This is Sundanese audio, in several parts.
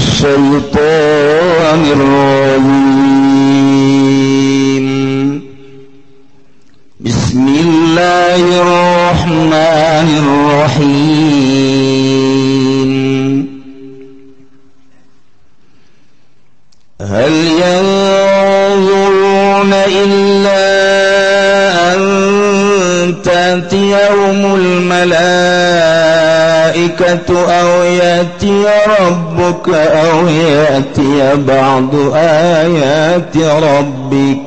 الشيطان الرجيم. بسم الله الرحمن الرحيم. هل ينظرون إلا أن تأتيهم الملائكة أو يأتي ربك أو يأتي بعض آيات ربك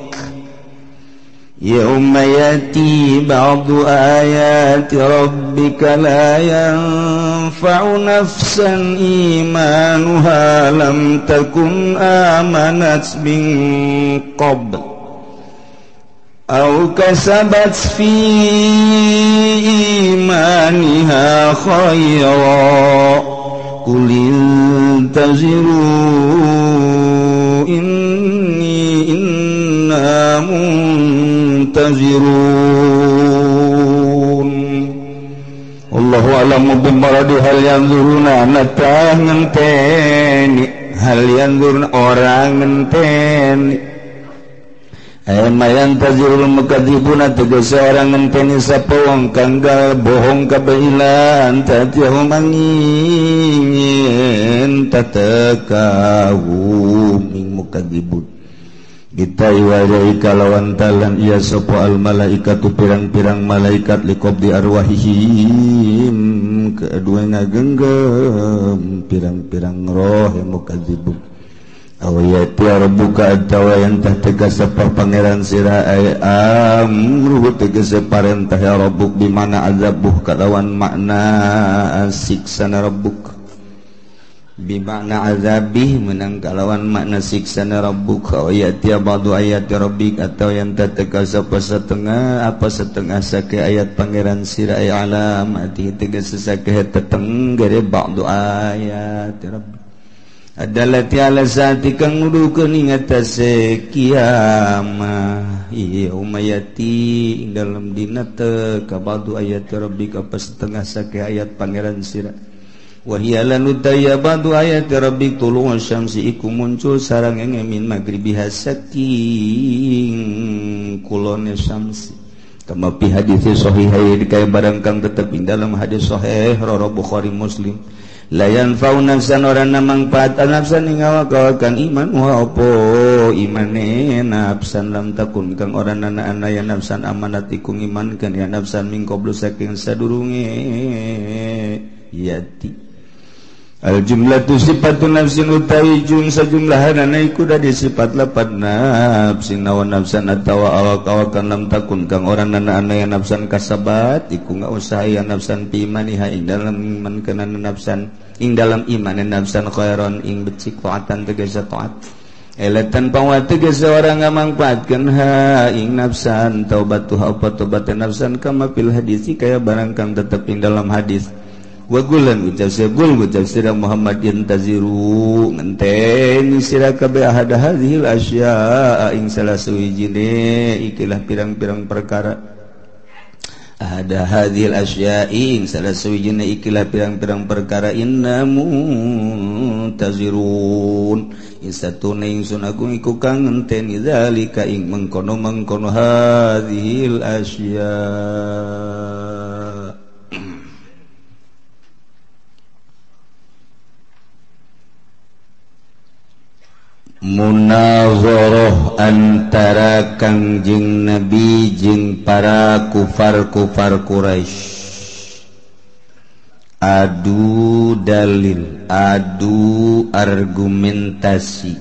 يوم يأتي بعض آيات ربك لا ينفع نفسا إيمانها لم تكن آمنت من قبل أو كسبت في إيمانها خيرا قل انتظروا إني إنا منتظرون. الله أعلم بمراد هل ينظرون nata ngenteni hal yanzurun orang ngenteni mayan tazirul mukadzibuna tegese orang ngenteni sapa wong kang bohong kabailan tatihum angin tatakahum ing mukadzibun kita iwajai kalawan talan ia sapa al malaikatu pirang-pirang malaikat liqabdi arwahihim kedua ngagenggam pirang-pirang roh mukadzibun. Awayati rabbuka atawa yang tah tegese pangeran sira ay amruhu tegese parentah ya rabbuk di mana azabuh kalawan makna siksana rabbuk bimakna azabih menang kalawan makna siksana rabbuk. Awayati ba'du ayati rabbik atau yang tah tegese setengah apa setengah sake ayat pangeran sira ay alamati tegese sake tetenggere ba'du ayati rabbik adalati ala saati kang nuduhkeun ing atase kiamah yauma yati ing dalem dina teu kabadu ayat rabbika apa setengah sake ayat pangeran sira wa hiya lan utaya badu ayat rabbik tulu'u syamsi iku muncul sareng min magribiha saking kulone syamsi kama fi hadis sahihain kaya barang kang tetep ing dalem hadis sahih rawi Bukhari Muslim. La yanfa'u nafsan ora mangfaat nafsan ing awak kang iman wa apa imane nafsan lam takun kang ora ana ya nafsan amanat iku ngimankeun ya nafsan min qablu saking sadurunge yati. Al jumlatu sifatun nafsin utawi jum sajumlahanana iku dadi sifat lapat nafsin nawan nafsan atawa awak-awak kang lam takun kang ora ana ya nafsan kasabat iku ngausaha ya nafsan fi imaniha ing dalem iman kana nafsan ing dalam iman nafsan khairon ing becik taatan tegese taat elatan pawa tegese ora ngamangfaatkeun ha ing nafsan taubatuha apa tobat nafsan kama fil hadisi kaya barang kang tetep ing dalam hadis. Wagulan ucap segul ucap sira Muhammad yantaziru ngenteni sira kabeh ahad hadhil asya ing salah suwijine ikilah pirang-pirang perkara ahad hadhil asya ing salah suwijine ikilah pirang-pirang perkara inna muntazirun isatune ingsun agung iku kang ngenteni zalika ing mengkono-mengkono hadhil asya. Munazarah antara Kangjeng Nabi jeung para kufar-kufar Quraisy. Adu dalil, adu argumentasi.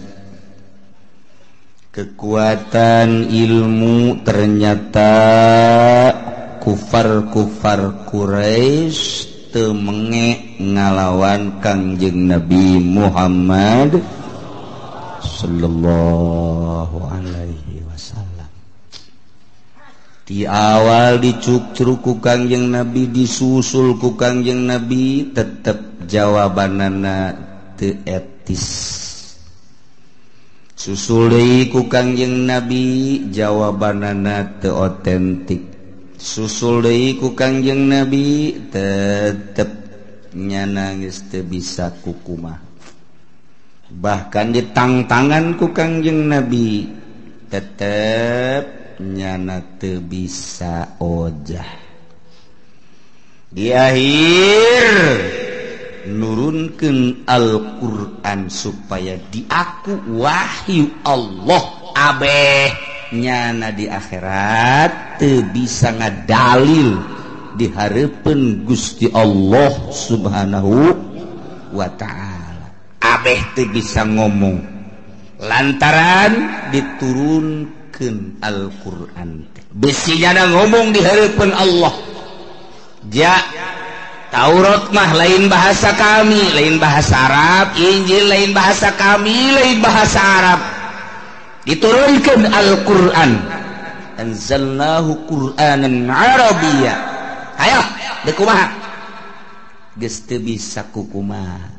Kekuatan ilmu ternyata kufar-kufar Quraisy teu menge ngalawan Kangjeng Nabi Muhammad sallallahu alaihi wasallam. Di awal dicukcruk ku Kangjeng Nabi, disusul ku Kangjeng Nabi, tetep jawabanana teu etis. Susul deui ku Kangjeng Nabi, jawabanana teu otentik. Susul deui ku Kangjeng Nabi, tetep nyana geus teu bisa kukumaha. Bahkan ditangtangan ku Kangjeng Nabi tetep nyana teu bisa ojah. Di akhir nurunkeun Al-Qur'an supaya diaku wahyu Allah abeh nyana di akhirat teu bisa ngadalil di hareupeun Gusti Allah Subhanahu wa ta'ala. Abeh teu bisa ngomong lantaran diturunkeun Al-Qur'an. Bisi nyana ngomong di hareupeun Allah. Ja Taurat mah lain bahasa kami, lain bahasa Arab, Injil lain bahasa kami, lain bahasa Arab. Diturunkan Al-Qur'an. Anzalnahu Qur'anan Arabiyya. Hayo, deuk kumaha? Geus teu bisa kukumaha.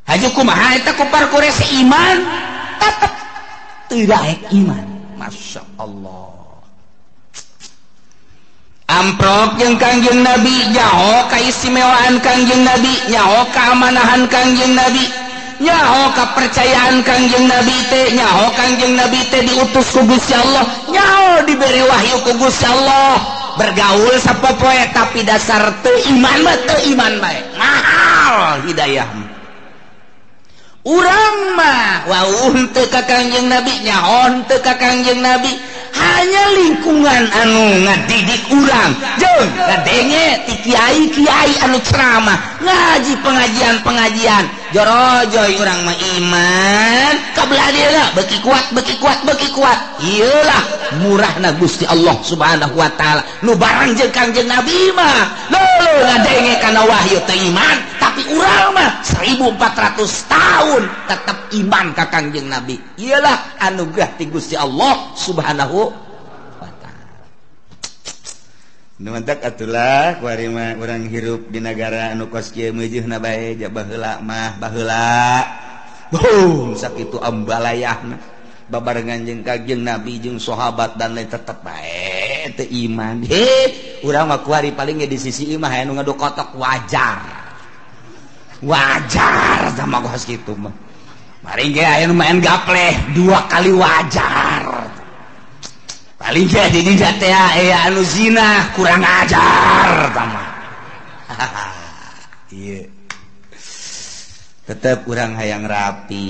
Haju kumaha eta kupar Quraisy iman, tetep teu daek iman. Masya Allah. Amprok jeung Kangjeng Nabi, nyaho kaistimewaan Kangjeng Nabi, nyaho keamanahan Kangjeng Nabi, nyaho kepercayaan Kangjeng Nabi teh, nyaho Kangjeng Nabi teh diutus ku Gusti Allah, nyaho diberi wahyu ku Gusti Allah. Bergaul sapopoe tapi dasar teu iman mah teu iman bae. Mahal hidayah. Urang mah wauh teu ka Kangjeng Nabi, nyaho teu ka Kangjeng Nabi. Hanya lingkungan anu ngadidik urang jeung ngadenge ti kiai-kiai anu ceramah ngaji pengajian-pengajian jorojoy urang mah iman kabelah dieuna beuki kuat beuki kuat beuki kuat. Ieulah murahna Gusti Allah Subhanahu wa taala nu barang jeung Kangjeng Nabi mah leuh ngadenge kana wahyu teh iman, tapi urang mah 1400 tahun tetap iman ka Kangjeng Nabi. Iyalah anugerah ti Gusti Allah Subhanahu wa taala. Nu mantak atulah kuari mah urang hirup di nagara anu kos kieu meujeuna bae ja baheula mah baheula. Boom sakitu ambalayahna babarengan jeung Kangjeng Nabi jeung sahabat dan lain tetep bae teu iman. He, urang mah kuari paling ge di sisi imah aya nu ngadu kotok wajar. Wajar sama kos kitu mah. Paling ge aya nu main gapleh dua kali wajar. Paling ge di dinya teh aya anu zina kurang ajar tama. Ieu. Tetep urang hayang rapi,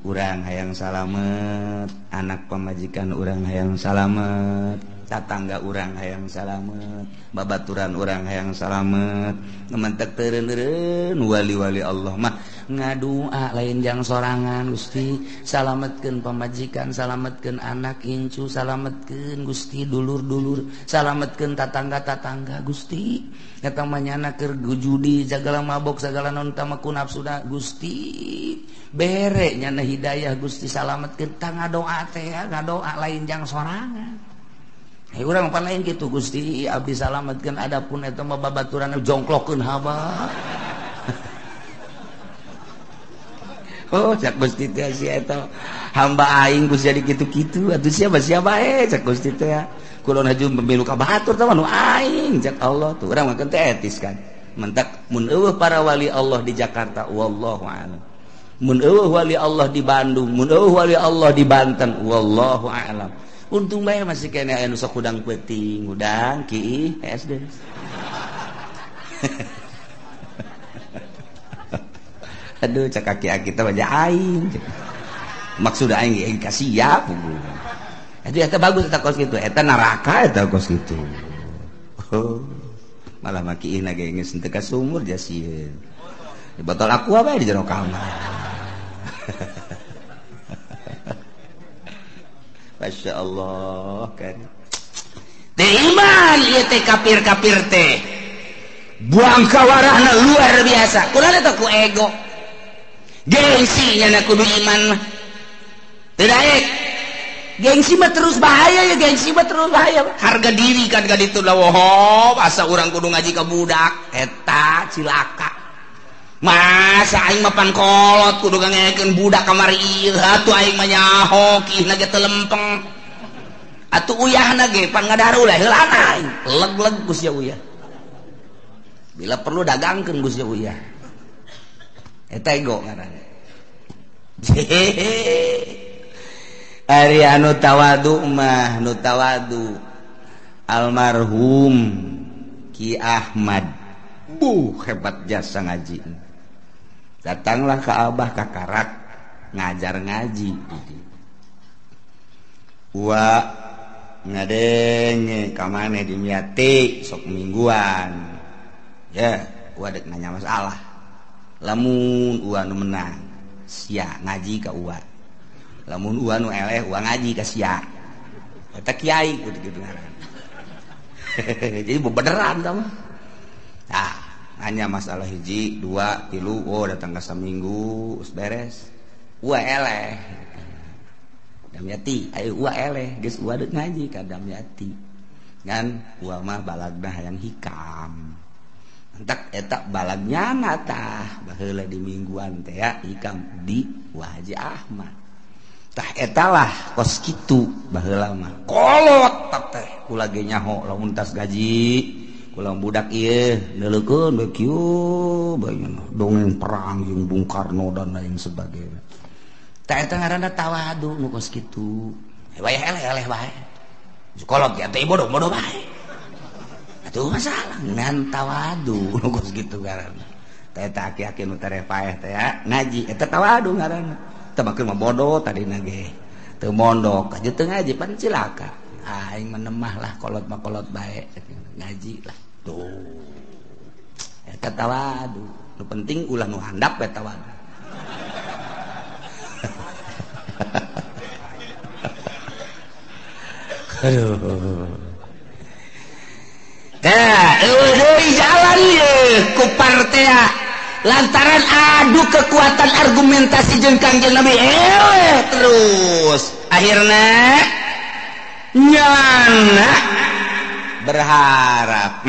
urang hayang salamet, anak pamajikan urang hayang salamet, tatangga urang hayang salamet, babaturan urang hayang salamet. Ngementek teureun-eureun wali-wali Allah mah ngadua lain jang sorangan. Gusti salametkeun pamajikan, salametkeun anak incu, salametkeun Gusti dulur-dulur, salametkeun tatangga-tatangga Gusti. Eta mah nyana keur judi sagala mabok sagala non tamaku nafsuna Gusti bere nyana hidayah Gusti salametkeun. Tah ngadoa teh ngadoa lain jang sorangan. Hei urang pan lain kitu Gusti abdi salametkeun adapun eta mah babaturan jongklokeun haba. Oh cak Gusti teh si eta hamba aing geus jadi kitu-kitu atuh siapa siapa bae cak Gusti teh kulon haju pemilu ka batur teh nu aing cak Allah tuh urang mah teh etis kan. Mentak mun eueuh para wali Allah di Jakarta wallahu a'lam, mun eueuh wali Allah di Bandung, mun eueuh wali Allah di Banten wallahu a'lam. Untung bae masih kene aya nu sok hudang peuting, hudang ki SD. Aduh cak kaki kita baca aing. Maksud aing aing kasiap. Itu eta bagus eta kos kitu, eta neraka eta kos kitu. Oh, malah maki ihna ge geus teu ka sumur jasieun. Di botol aqua bae di jero kamar. Masya Allah kan. Teu iman ieu teh kafir-kafir teh. Buang kawarahna luar biasa. Kunaon eta ku ego. Gengsi nyana kudu iman mah. Teu daek. Gengsi mah terus bahaya ya, gengsi mah terus bahaya. Harga diri kan ka ditu lah woho, asa urang kudu ngaji ka budak eta cilaka. Masa aing mah pan kolot kudu ngangekeun budak kamari ieu atuh aing mah nyaho kihna ge teu lempeng. Atuh uyahna ge pan ngadarulah heulana aing. Leg-leg ku sia uyah. Bila perlu dagangkeun ku sia uyah. Eta ego ngaranna. Ari anu tawadu mah nu tawadu almarhum Ki Ahmad buh hebat jasa ngaji. Datanglah ke Abah kakarak ngajar ngaji. Wa ngadenge ka maneh dimiati sok mingguan. Ya, wa dek nanya masalah. Lamun uwa nu menang, sia ngaji ka uwa. Lamun uwa nu eleh, uwa ngaji ka sia. Eta kiai kudu kitu ngaran. Jadi bebeneran tah mah. Tah, nanya masalah hiji, dua, tilu, oh datang ka saminggu, geus beres. Uwa eleh. Damyati, ayo uwa eleh, geus uwa deuk ngaji ka Damyati. Ngan uwa mah balagna hayang hikam. Entak eta balagnya tah baheula di mingguan teh ya hikam di Wa Haji Ahmad. Tah etalah kos kitu baheula mah. Kolot teh kula ge nyaho lamun tas gaji kula budak ieu neuleukeun we kieu bae dongeng perang jeung Bung Karno dan lain sebagainya. Tah eta ngaranna tawadu nu kos kitu. Wayah eleh-eleh bae. Kolot ya teh bodoh-bodoh bae. Atuh masalah ngan tawadu nu kos kitu ngaranna. Tah eta aki-aki nu tereh paeh teh ya ngaji eta tawadu ngaranna. Teu makeun mah bodoh tadina ge. Teu mondok aja teu ngaji pan cilaka. Aing menemah lah kolot mah kolot bae ngaji lah. Tuh. Eta tawadu. Nu penting ulah nu handap we tawadu. Aduh. Tah, eueuh deui jalan ieu ku partea lantaran adu kekuatan argumentasi jeung Kangjeng Nabi eueuh terus akhirna nyana berharap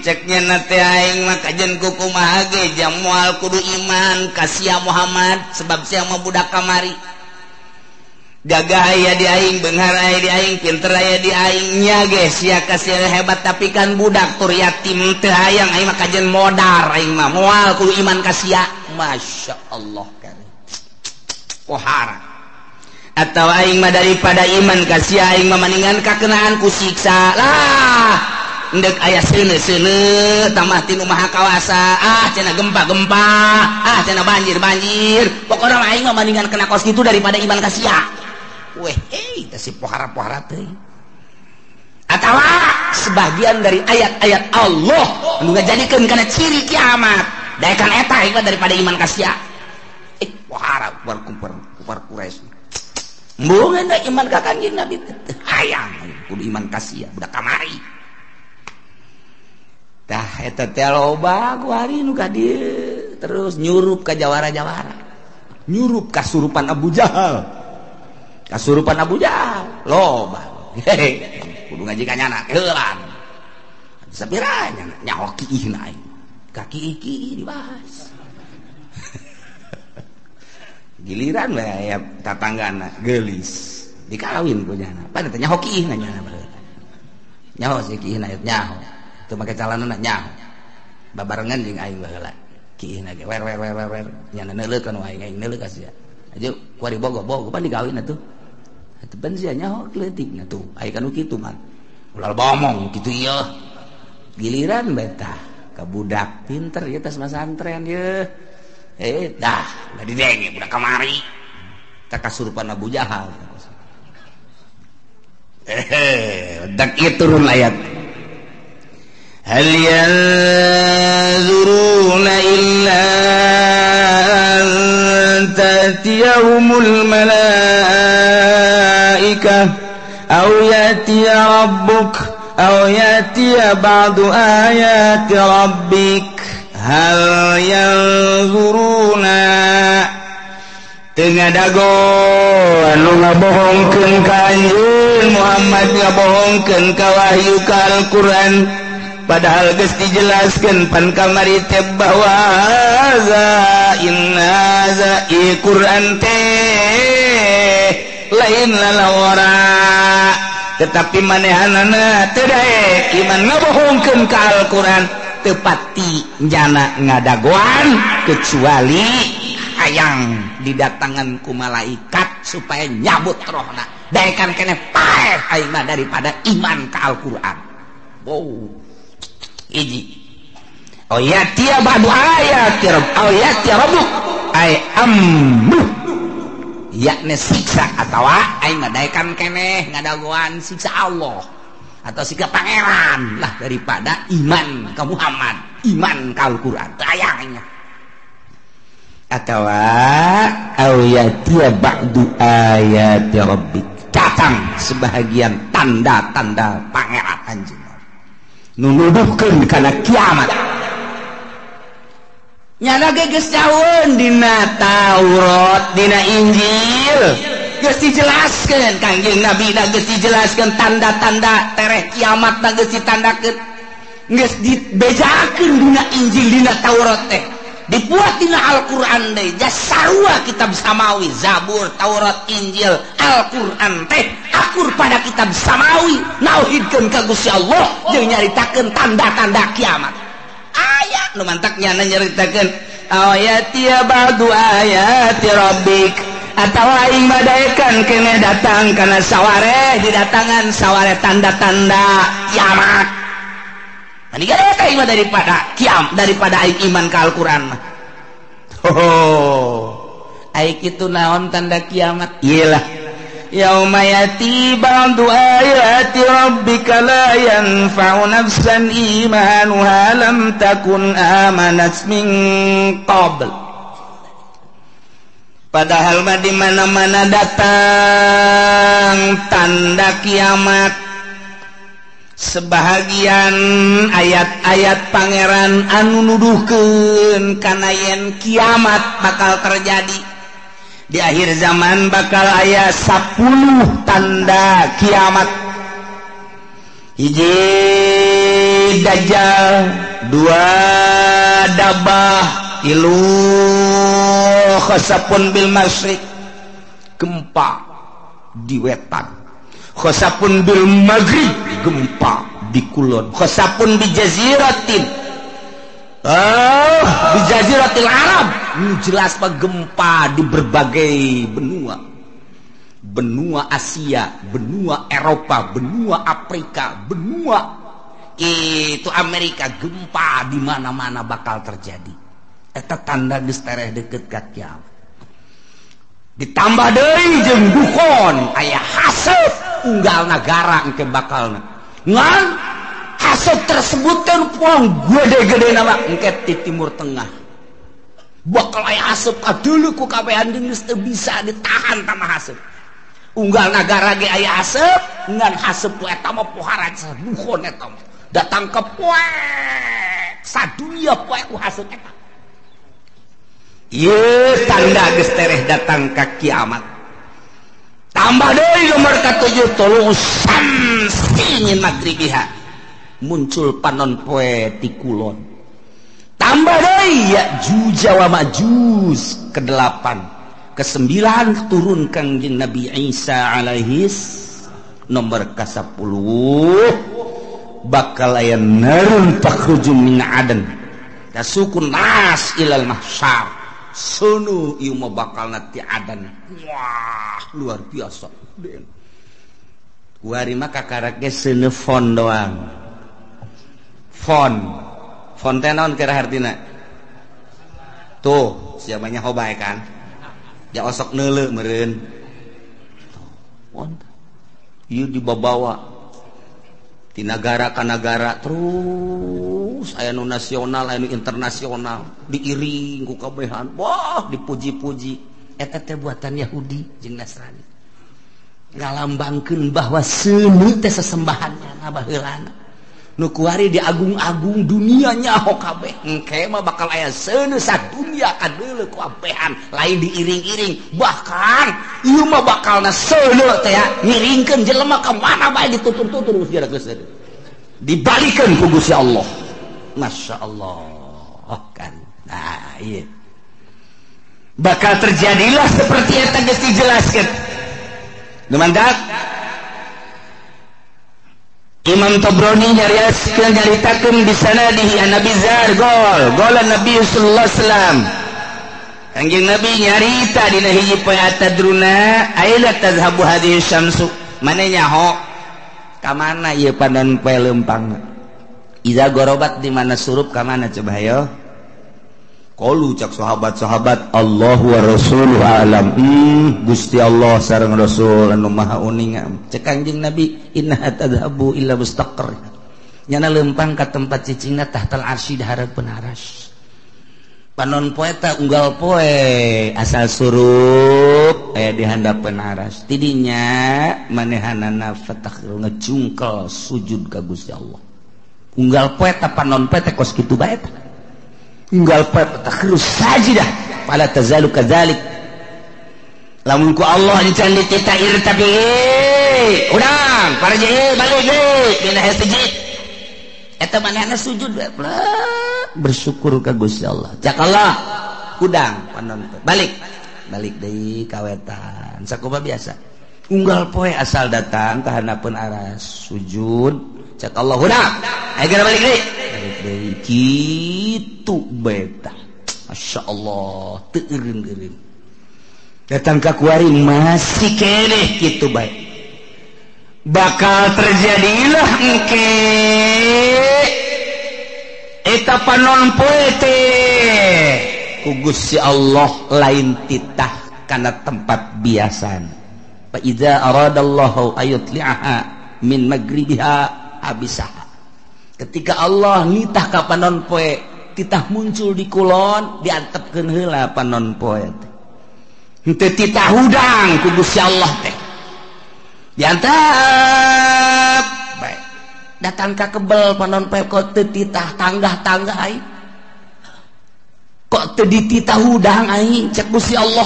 ceknya nate aing mah kajen ku kumaha ge jang moal kudu iman ka sia Muhammad sebab sia mah budak kamari. Gagah aya di aing, beunghar aya di aing, pinter aya di aing nya ge sia ka sia hebat tapi kan budak tur yatim teu hayang aing mah kajen modar aing mah moal kudu iman ka sia. Masya Allah kan. Pohara. Atau aing mah daripada iman ka sia aing mah maningan kakenaan ku siksa. Lah endek aya seuneu-seuneu tambah tinu maha kawasa ah cenah gempa-gempa ah cenah banjir-banjir pokona aing mah maningan kena kos kitu daripada iman ka sia. Weh, teh si pohara-pohara teh. Atawa sebagian dari ayat-ayat Allah anu ngajadikeun kana ciri kiamat. Daekan eta ieu daripada iman ka sia. Pohara kupar Quraisy. Embungeun iman ka Kangjeng Nabi teh hayang kudu iman ka sia budak kamari. Tah eta teh loba ku hari nu ka dieu terus nyurup ka jawara-jawara. Nyurup kasurupan Abu Jahal. Kasurupan Abu Jahal loba. Kudu ngaji ka nyana heulan. Sapira nyana nyaho kiihna aing. Kaki iki dibahas. Giliran we aya tatanggana geulis. Dikawin ku nyana. Pan teh nyaho kiihna nyana baheula. Nyaho si kiihna nyaho. Teu make calanana nyaho. Babarengan jeung aing baheula. Kiihna ge wer wer wer wer nyana neuleukeun aing aing neuleuh ka sia. Aja kuari bogo bogo pan dikawin atuh. Atuh pan sia nyaho leutikna tuh. Aya kan kitu mah. Ulah bomong kitu ieu. Giliran betah ka budak pinter ieu tas masantren ieu. Dah da didenge budak kamari. Tah kasurupan Abu Jahal. Dak ieu turun ayat. Hal yanzuruna illa an ta'tiyahumul malaikah aw ya'tiya rabbuk aw ya'tiya ba'du ayati rabbik hal yanzuruna teu ngadago anu ngabohongkeun ka anjeun Muhammad ngabohongkeun ka wahyu ka Al-Qur'an padahal geus dijelaskeun pan kamari teh bahwa za inna za Qur'an teh lain lalawara tetapi manehanana teu daek iman ngabohongkeun ka Al-Qur'an teu pati jana ngadagoan kecuali Hayang didatangan ku malaikat supaya nyabut rohna. Daekan keneh paeh aing mah daripada iman ka Al-Qur'an. Wow. Hiji. Oh ya tia ba'du ayati rabb, oh ya tia rabbuk ay ammu. Yakni siksa atawa aing mah daekan keneh ngadagoan siksa Allah atau siksa pangeran lah daripada iman ka Muhammad, iman ka Al-Qur'an. Tayangnya. Atawa au yatia ba'du ayati rabbik. Datang sebahagian tanda-tanda pangeran anjeun. Nu nuduhkeun kana kiamat. Nyana ge geus jauheun dina Taurat, dina Injil. Geus dijelaskeun Kangjeng Nabi na geus dijelaskeun tanda-tanda tereh kiamat na geus ditandakeun. Geus dibejakeun dina Injil dina Taurat teh. Dibuat dina Al-Qur'an deui, sarua kitab samawi, Zabur, Taurat, Injil, Al-Qur'an teh akur pada kitab samawi, nauhidkeun ka Gusti Allah jeung nyaritakeun tanda-tanda kiamat. Aya nu mantak nyana nyaritakeun ayati ba'du ayati rabbik atawa aing badaekan keneh datang kana saware didatangan saware tanda-tanda kiamat. Mah daripada kiam daripada aing iman ka Al-Qur'an mah. Oh, aing kitu naon tanda kiamat? Iyalah. Yauma yati ba'du ayati rabbika la yanfa'u nafsan imanuha lam takun amanat min qabl. Padahal mah di mana-mana datang tanda kiamat. Sebahagian ayat-ayat pangeran anu nuduhkeun kana yen kiamat bakal terjadi. Di akhir zaman bakal aya 10 tanda kiamat. Hiji dajjal, 2 dabah, 3 khasapun bil masyriq, gempa di wetan. Khosapun bil maghrib, gempa di kulon. Khosapun bi jaziratin, di jaziratil Arab, jelas pak gempa di berbagai benua, benua Asia, benua Eropa, benua Afrika, benua itu Amerika, gempa di mana-mana bakal terjadi. Eta tanda geus tereh deket ka kiamat. Ditambah deui jeung dukon aya hasud unggal nagara engke bakalna. Ngan hasud tersebut kan puang gede-gede nama engke di Timur Tengah. Bakal aya hasud kadeuleu ku kabehan geus teu bisa ditahan tama hasud. Unggal nagara ge aya hasud, ngan hasud ku eta mah pohara dukon eta mah. Datang ke poe sadunia poe ku hasud eta. Ieu tanda geus tereh datang ka kiamat. Tambah deui nomor ka-7 tolong samsi min magribiha, muncul panon poe ti kulon. Tambah deui Ya'juj wa Ma'juj ke-8, ke-9 turun Kangjeng Nabi Isa alaihis nomor ka-10 bakal aya narun takhruju min adan tasukun nas ilal mahsyar. Sunu ieu mah bakal nanti adan. Wah, luar biasa. Kuari mah kakarak ge seuneu fon doang. Fon. Fon teh naon kira hartina? Tuh, siapanya hobae kan? Ya osok neuleu meureun. Fon. Ieu dibabawa di nagara ka nagara terus aya nu nasional aya nu internasional diiring ku kabehan, wah dipuji-puji. Eta teh buatan Yahudi jeung Nasrani ngalambangkeun bahwa seuneu teh sesembahannya baheulana nu kuari diagung-agung dunia nyaho kabeh. Engke mah bakal aya seuneu sadunia kadeuleu ku abehan lain diiring-iring, bahkan ieu mah bakalna seuneu teh ngiringkeun jelema ka mana bae ditutur-tutur geus geus dibalikeun ku Gusti Allah. Masya Allah kan. Nah iya bakal terjadilah seperti eta geus dijelaskeun. Lumandak Imam Tabrani nyariaskeun nyaritakeun di sanadihi an Nabi Zar gol gol Nabi sallallahu alaihi wasallam Kanjeng Nabi nyarita dina hiji poe atadruna aina tadhhabu hadhihi syamsu. Mane nyaho ka mana ieu panon poe leumpang? Iza gorobat di mana surup ka mana coba hayo? Qalu cak sahabat-sahabat Allahu wa rasuluhu alam. Gusti Allah sareng Rasul anu maha uninga. Cek Kanjeng Nabi inna tadhhabu illa mustaqar. Nyana leumpang ka tempat cicingna tahtal arsy di hareupeun aras. Panon poe ta unggal poe asal surup aya di handapeun aras. Tidinya manehanana fatakhiru ngejungkel sujud ka Gusti Allah. Unggal poe ta panon poe teh kos kitu bae ta. Unggal poe fatakhiru sajidah fala tazalu kadzalik. Lamun ku Allah encan ditita irtabi udang parji balik deui dina sujud. Eta manehna sujud bersyukur ka Gusti Allah. Cak Allah kudang panon poe balik balik deui kawetan sakumaha biasa. Unggal poe asal datang ka handapeun aras sujud cak Allah hudang ayo geura balik deui balik deui kitu beta. Masya Allah teu eureun-eureun datang ka kuari masih keneh kitu bae bakal terjadilah engke eta panon poe teh ku Gusti Allah lain titah kana tempat biasana. Fa iza aradallahu ayutli'aha min magribiha abisaha. Ketika Allah nitah ka panon poe titah muncul di kulon diantepkeun heula panon poe teh. Henteu titah hudang ku Gusti Allah teh. Diantep bae. Datang ka kebel panon poe kok teu titah tanggah-tanggah aing. Kok teu dititah hudang aing cek Gusti Allah.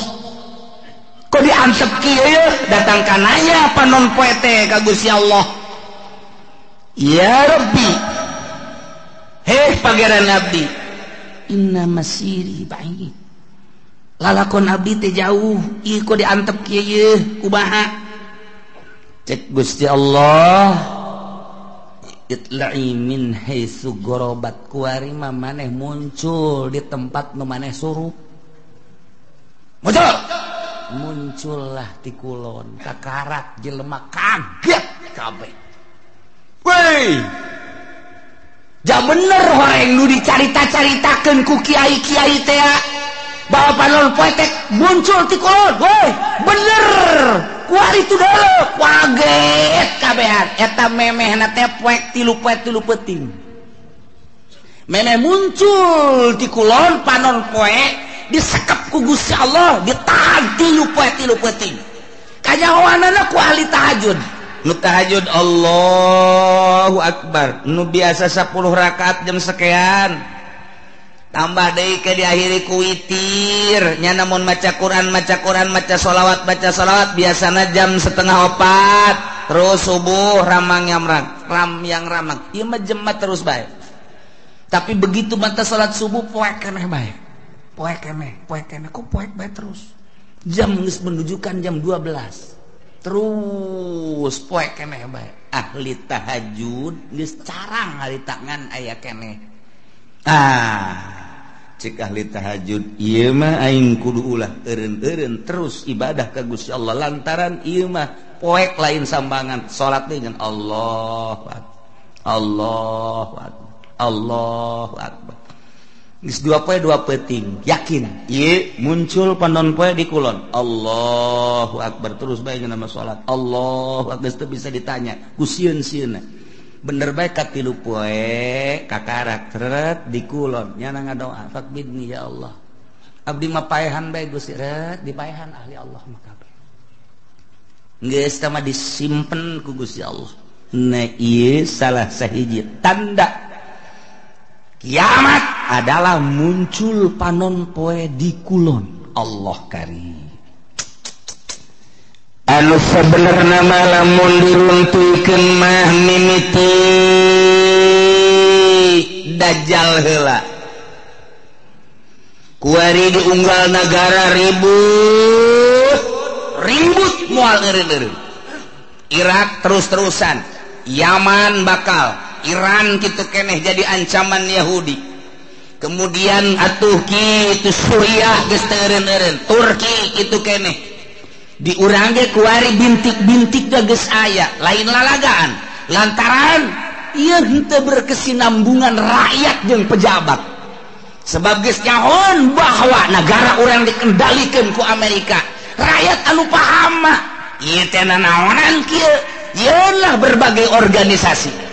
Kok diantep kieu ye? Datang ka nanya panon poe teh ka Gusti Allah. Ya Rabbi, heh pangeran abdi, inna masiri ba'id. Lalakon abdi teh jauh, ieu kok diantep kieu ye kumaha? Cek Gusti Allah, itla'i min haitsu gharabat kuari mah maneh muncul di tempat nu maneh surup. Muncul. Muncullah ti kulon, kakarak jelema kaget kabeh. Woi. Ja bener horeng nu dicarita-caritakeun ku kiai-kiai teh bahwa panon poe teh muncul ti kulon. Woi, bener. Kuari tu dulu kaget kabehan eta memehna teh poek tilu poe tilu peuting. Memeh muncul ti kulon panon poe disekep ku Gusti Allah ditahan tilu poe tilu peuting. Kanyahoanana ku ahli tahajud. Nu tahajud Allahu Akbar. Nu biasa 10 rakaat jam sekian. Tambah deui ke diakhiri ku witir. Nya namun maca Quran, maca Quran, maca sholawat, baca sholawat biasana jam 3:30. Terus subuh ramang yang ram yang ramang. Ieu mah jemat terus bae. Tapi begitu mata salat subuh poek keneh bae. Poek keneh, poek keneh, kok poek bae terus. Jam geus menunjukkan jam 12. Terus poek keneh bae. Ahli tahajud geus carang ahli tangan aya keneh. Ah, cek ahli tahajud ieu mah aing kudu ulah eureun-eureun terus ibadah ka Gusti Allah lantaran ieu mah poek lain sambangan salat teh ngan Allahu Akbar. Allahu Akbar. Allahu Akbar. Geus dua poe dua peuting, yakin ieu muncul panon poe di kulon. Allahu Akbar terus bae nama salat. Allahu Akbar geus teu bisa ditanya ku sieun-sieunna. Bener bae ka tilu poe kakarak tret di kulon nyana ngadoa fakbidni ya Allah. Abdi mah paehan bae Gusti ret dipaehan ahli Allah mah kabeh. Geus tah mah disimpen ku Gusti Allah. Nah ieu salah sahiji tanda kiamat adalah muncul panon poe di kulon. Allah karim. Anu sebenarnya lamun diruntuhkeun mah mimiti dajjal heula. Kuari diunggal nagara ribut, ribut moal eureun-eureun. Irak terus-terusan, Yaman bakal, Iran kitu keneh jadi ancaman Yahudi. Kemudian atuh kitu Suriah geus teu eureun-eureun, Turki kitu keneh. Di urang ge kuari bintik-bintik geus aya, lain lalagaan. Lantaran ieu henteu berkesinambungan rakyat jeung pejabat. Sebab geus nyahoan bahwa negara urang dikendalikan ku Amerika. Rakyat anu paham mah ieu teh nanaonan kieu, yeunlah berbagai organisasi.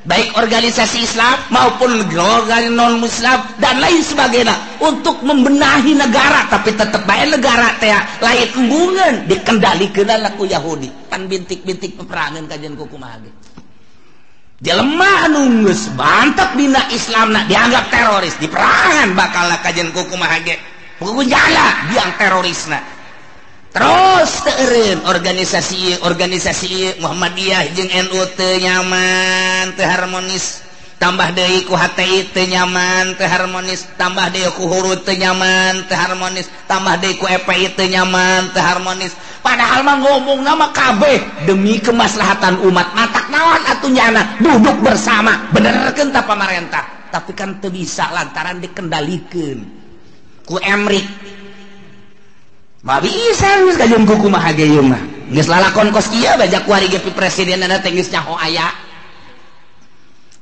Baik organisasi Islam maupun organisasi non Muslim dan lain sebagainya untuk membenahi negara, tapi tetep bae negara teh lain embungeun dikendalikeun ku Yahudi. Pan bintik-bintik peperangan kajian ku kumaha ge. Jelema anu geus mantep dina Islamna dianggap teroris, diperangan bakal kajian ku kumaha ge. Pugunjala biang terorisna. Terus teu eureun organisasi organisasi Muhammadiyah jeung NU teu nyaman, teu harmonis. Tambah deui ku HTI teu nyaman, teu harmonis. Tambah deui ku Hurud teu nyaman, teu harmonis. Tambah deui ku EPI teu nyaman, teu harmonis. Padahal mah ngomong nama kabeh demi kemaslahatan umat. Matak naon atuh nyana duduk bersama benerkeun ta pamarentah. Tapi kan teu bisa lantaran dikendalikeun ku Emrik. Ma bisa geus kajeun ku kumaha ge ieu mah. Geus lalakon kos kieu bajak kuari ge presidenna teh geus nyaho aya.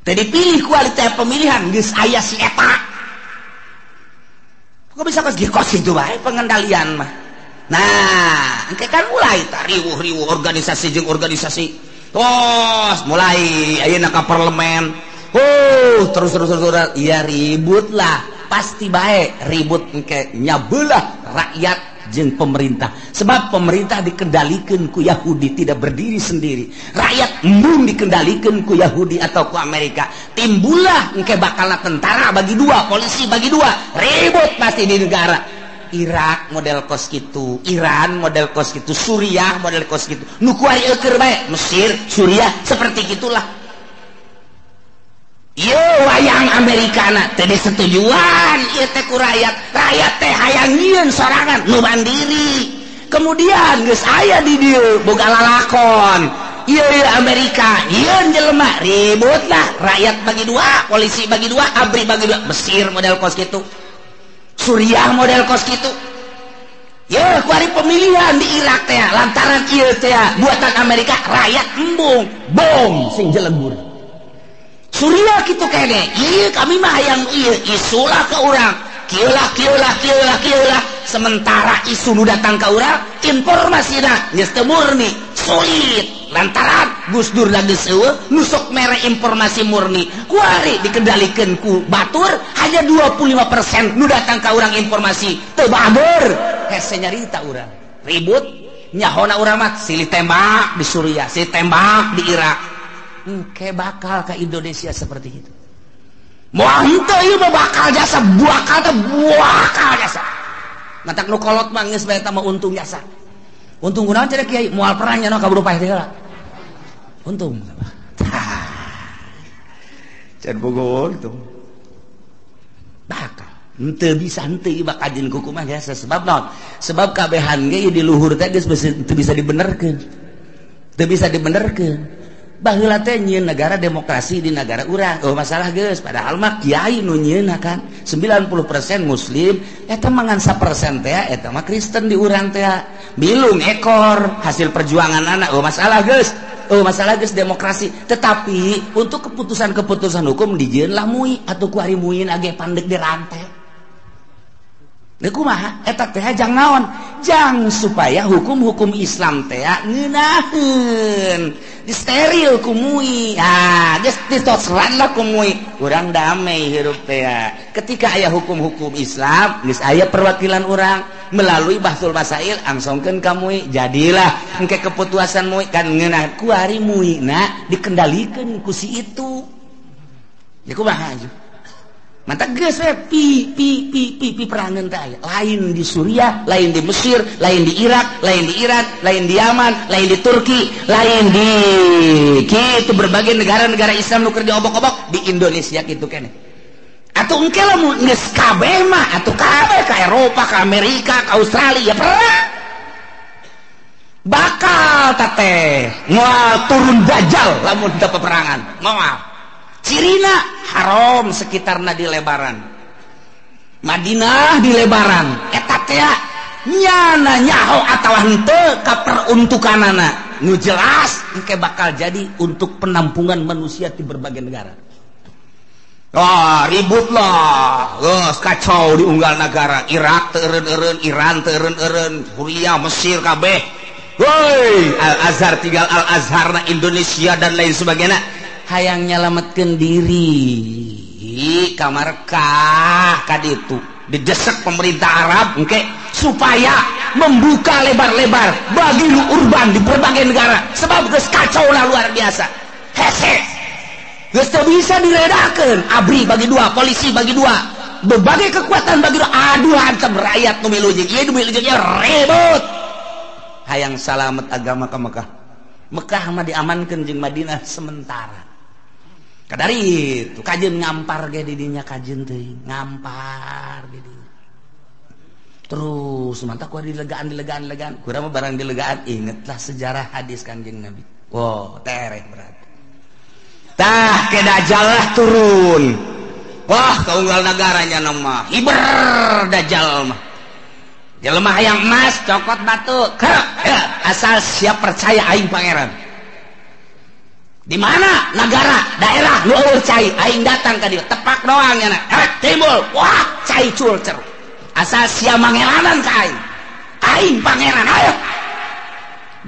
Teu dipilih kualitas pemilihan geus aya si eta. Kok bisa kos kieu kos kitu bae pengendalian mah. Nah, engke kan mulai tah riwuh-riwuh organisasi jeung organisasi. Tos mulai ayeuna ka parlemen. Terus terus terus ya ribut lah. Pasti bae ribut engke nyabelah rakyat jeung pemerintah. Sebab pemerintah dikendalikan ku Yahudi, tidak berdiri sendiri. Rakyat embung dikendalikan ku Yahudi atau ku Amerika. Timbullah engke bakal tentara bagi dua, polisi bagi dua, ribut pasti di negara. Irak model kos kitu, Iran model kos kitu, Suriah model kos kitu. Nu kuari eueur bae, Mesir, Suriah seperti gitulah. Ieu wayang Amerikana teh disetujuan ieu teh ku rakyat. Rakyat teh hayang nyieun sorangan nu mandiri. Kemudian geus aya di dieu boga lalakon. Ieu Amerika nyieun jelema ribut lah, rakyat bagi dua, polisi bagi dua, ABRI bagi dua. Mesir model kos kitu, Suriah model kos kitu. Ye kuari pemilihan di Irak teh lantaran ieu teh buatan Amerika, rakyat embung bom sing jelegur. Suriah kitu kene, ieu kami mah hayang ieu isulah ke urang, kieu lah kieu lah kieu lah kieu lah. Sementara isu nu datang ka urang, informasina geus teu murni, sulit. Lantaran Gus Dur geus eueuh, nu sok mere informasi murni. Kuari dikendalikeun ku batur, hanya 25% nu datang ka urang informasi teu bager. Hese nyarita urang. Ribut nyahona urang mah silih tembak di Suriah, silih tembak di Irak. Engke bakal ke Indonesia seperti itu. Moal henteu ieu mah bakal jasa, bakal teh bakal jasa. Matak nu kolot mah geus bae eta mah untung jasa. Untung kunaon cenah kiai moal perang nya kaburu paeh teh heula. Untung. Can bogo untung. Bakal henteu bisa henteu ieu bakal jeung kuku mah jasa sebab naon? Sebab kabehan ge ieu di luhur teh geus teu bisa dibenerkeun. Teu bisa dibenerkeun. Baheula teh nyieun negara demokrasi di negara urang. Oh masalah geus, padahal mah kiai nu nyieunna kan 90% muslim, eta mah ngan 1% teh eta mah Kristen di urang teh. Bilung ekor hasil perjuangan anak. Oh masalah geus. Oh masalah geus demokrasi. Tetapi untuk keputusan-keputusan hukum dijieun lah MUI atuh ku ari MUI age pandek di rantai. Deui kumaha eta teh jang naon? Jang supaya hukum-hukum Islam teh ngeunaheun. Disteril ku MUI. Ah, geus ditosran lah ku MUI. Urang damai hirup teh. Ketika aya hukum-hukum Islam, geus aya perwakilan urang melalui Bahsul Masail angsongkeun ka MUI. Jadilah engke keputusan MUI kan ngeunah ku ari MUI na dikendalikeun ku si itu. Ya kumaha aja. Mata geus we pi pi pi pi pi perangan teh aya. Lain di Suriah, lain di Mesir, lain di Irak, lain di Iran, lain di Yaman, lain di Turki, lain di kitu berbagai negara-negara Islam nu keur diobok-obok di Indonesia kitu keneh. Atuh engke lamun geus kabeh mah atuh kabeh ka Eropa, ka Amerika, ka Australia perang. Bakal teteh moal turun dajjal lamun teu peperangan. Moal. Cirina haram sekitarna di lebaran. Madinah dilebaran eta teh nyana nyaho atawa henteu ka peruntukanana nu jelas engke bakal jadi untuk penampungan manusia di berbagai negara. Ah, ribut lah, geus kacau di unggal negara. Irak teu eureun-eureun, Iran teu eureun-eureun, Suriah, Mesir kabeh. Woi, Al Azhar tinggal Al Azhar na Indonesia dan lain sebagainya. Hayang nyalametkeun diri ka Mekah ka ditu. Didesak pemerintah Arab engke supaya membuka lebar-lebar bagi nu urban di berbagai negara sebab geus kacau lah luar biasa. Hese. Geus teu bisa diredakeun, ABRI bagi dua, polisi bagi dua, berbagai kekuatan bagi dua. Aduh ancam rakyat nu milu jeung ieu nu milu jeung ieu ribut. Hayang salamet agama ka Mekah. Mekah mah diamankeun jeung Madinah sementara. Kadari itu kajeun ngampar ge di dinya kajeun teuing, ngampar di dinya. Terus mantap ku dilegaan dilegaan legaan. Kurang mah barang dilegaan ingetlah sejarah hadis Kanjeng Nabi. Wow, tereh berat. Tah ke Dajjal lah turun. Wah, kaunggal negaranya nama hiber Dajjal mah. Jelema hayang emas cokot batu. Kerek, ya, asal siap percaya aing pangeran. Di mana negara, daerah nu eueuh cai, aing datang ka dieu, tepak doang nya na. Timbul, wah, cai cul cer. Asal sia mangeranan ka aing. Aing pangeran, ayo.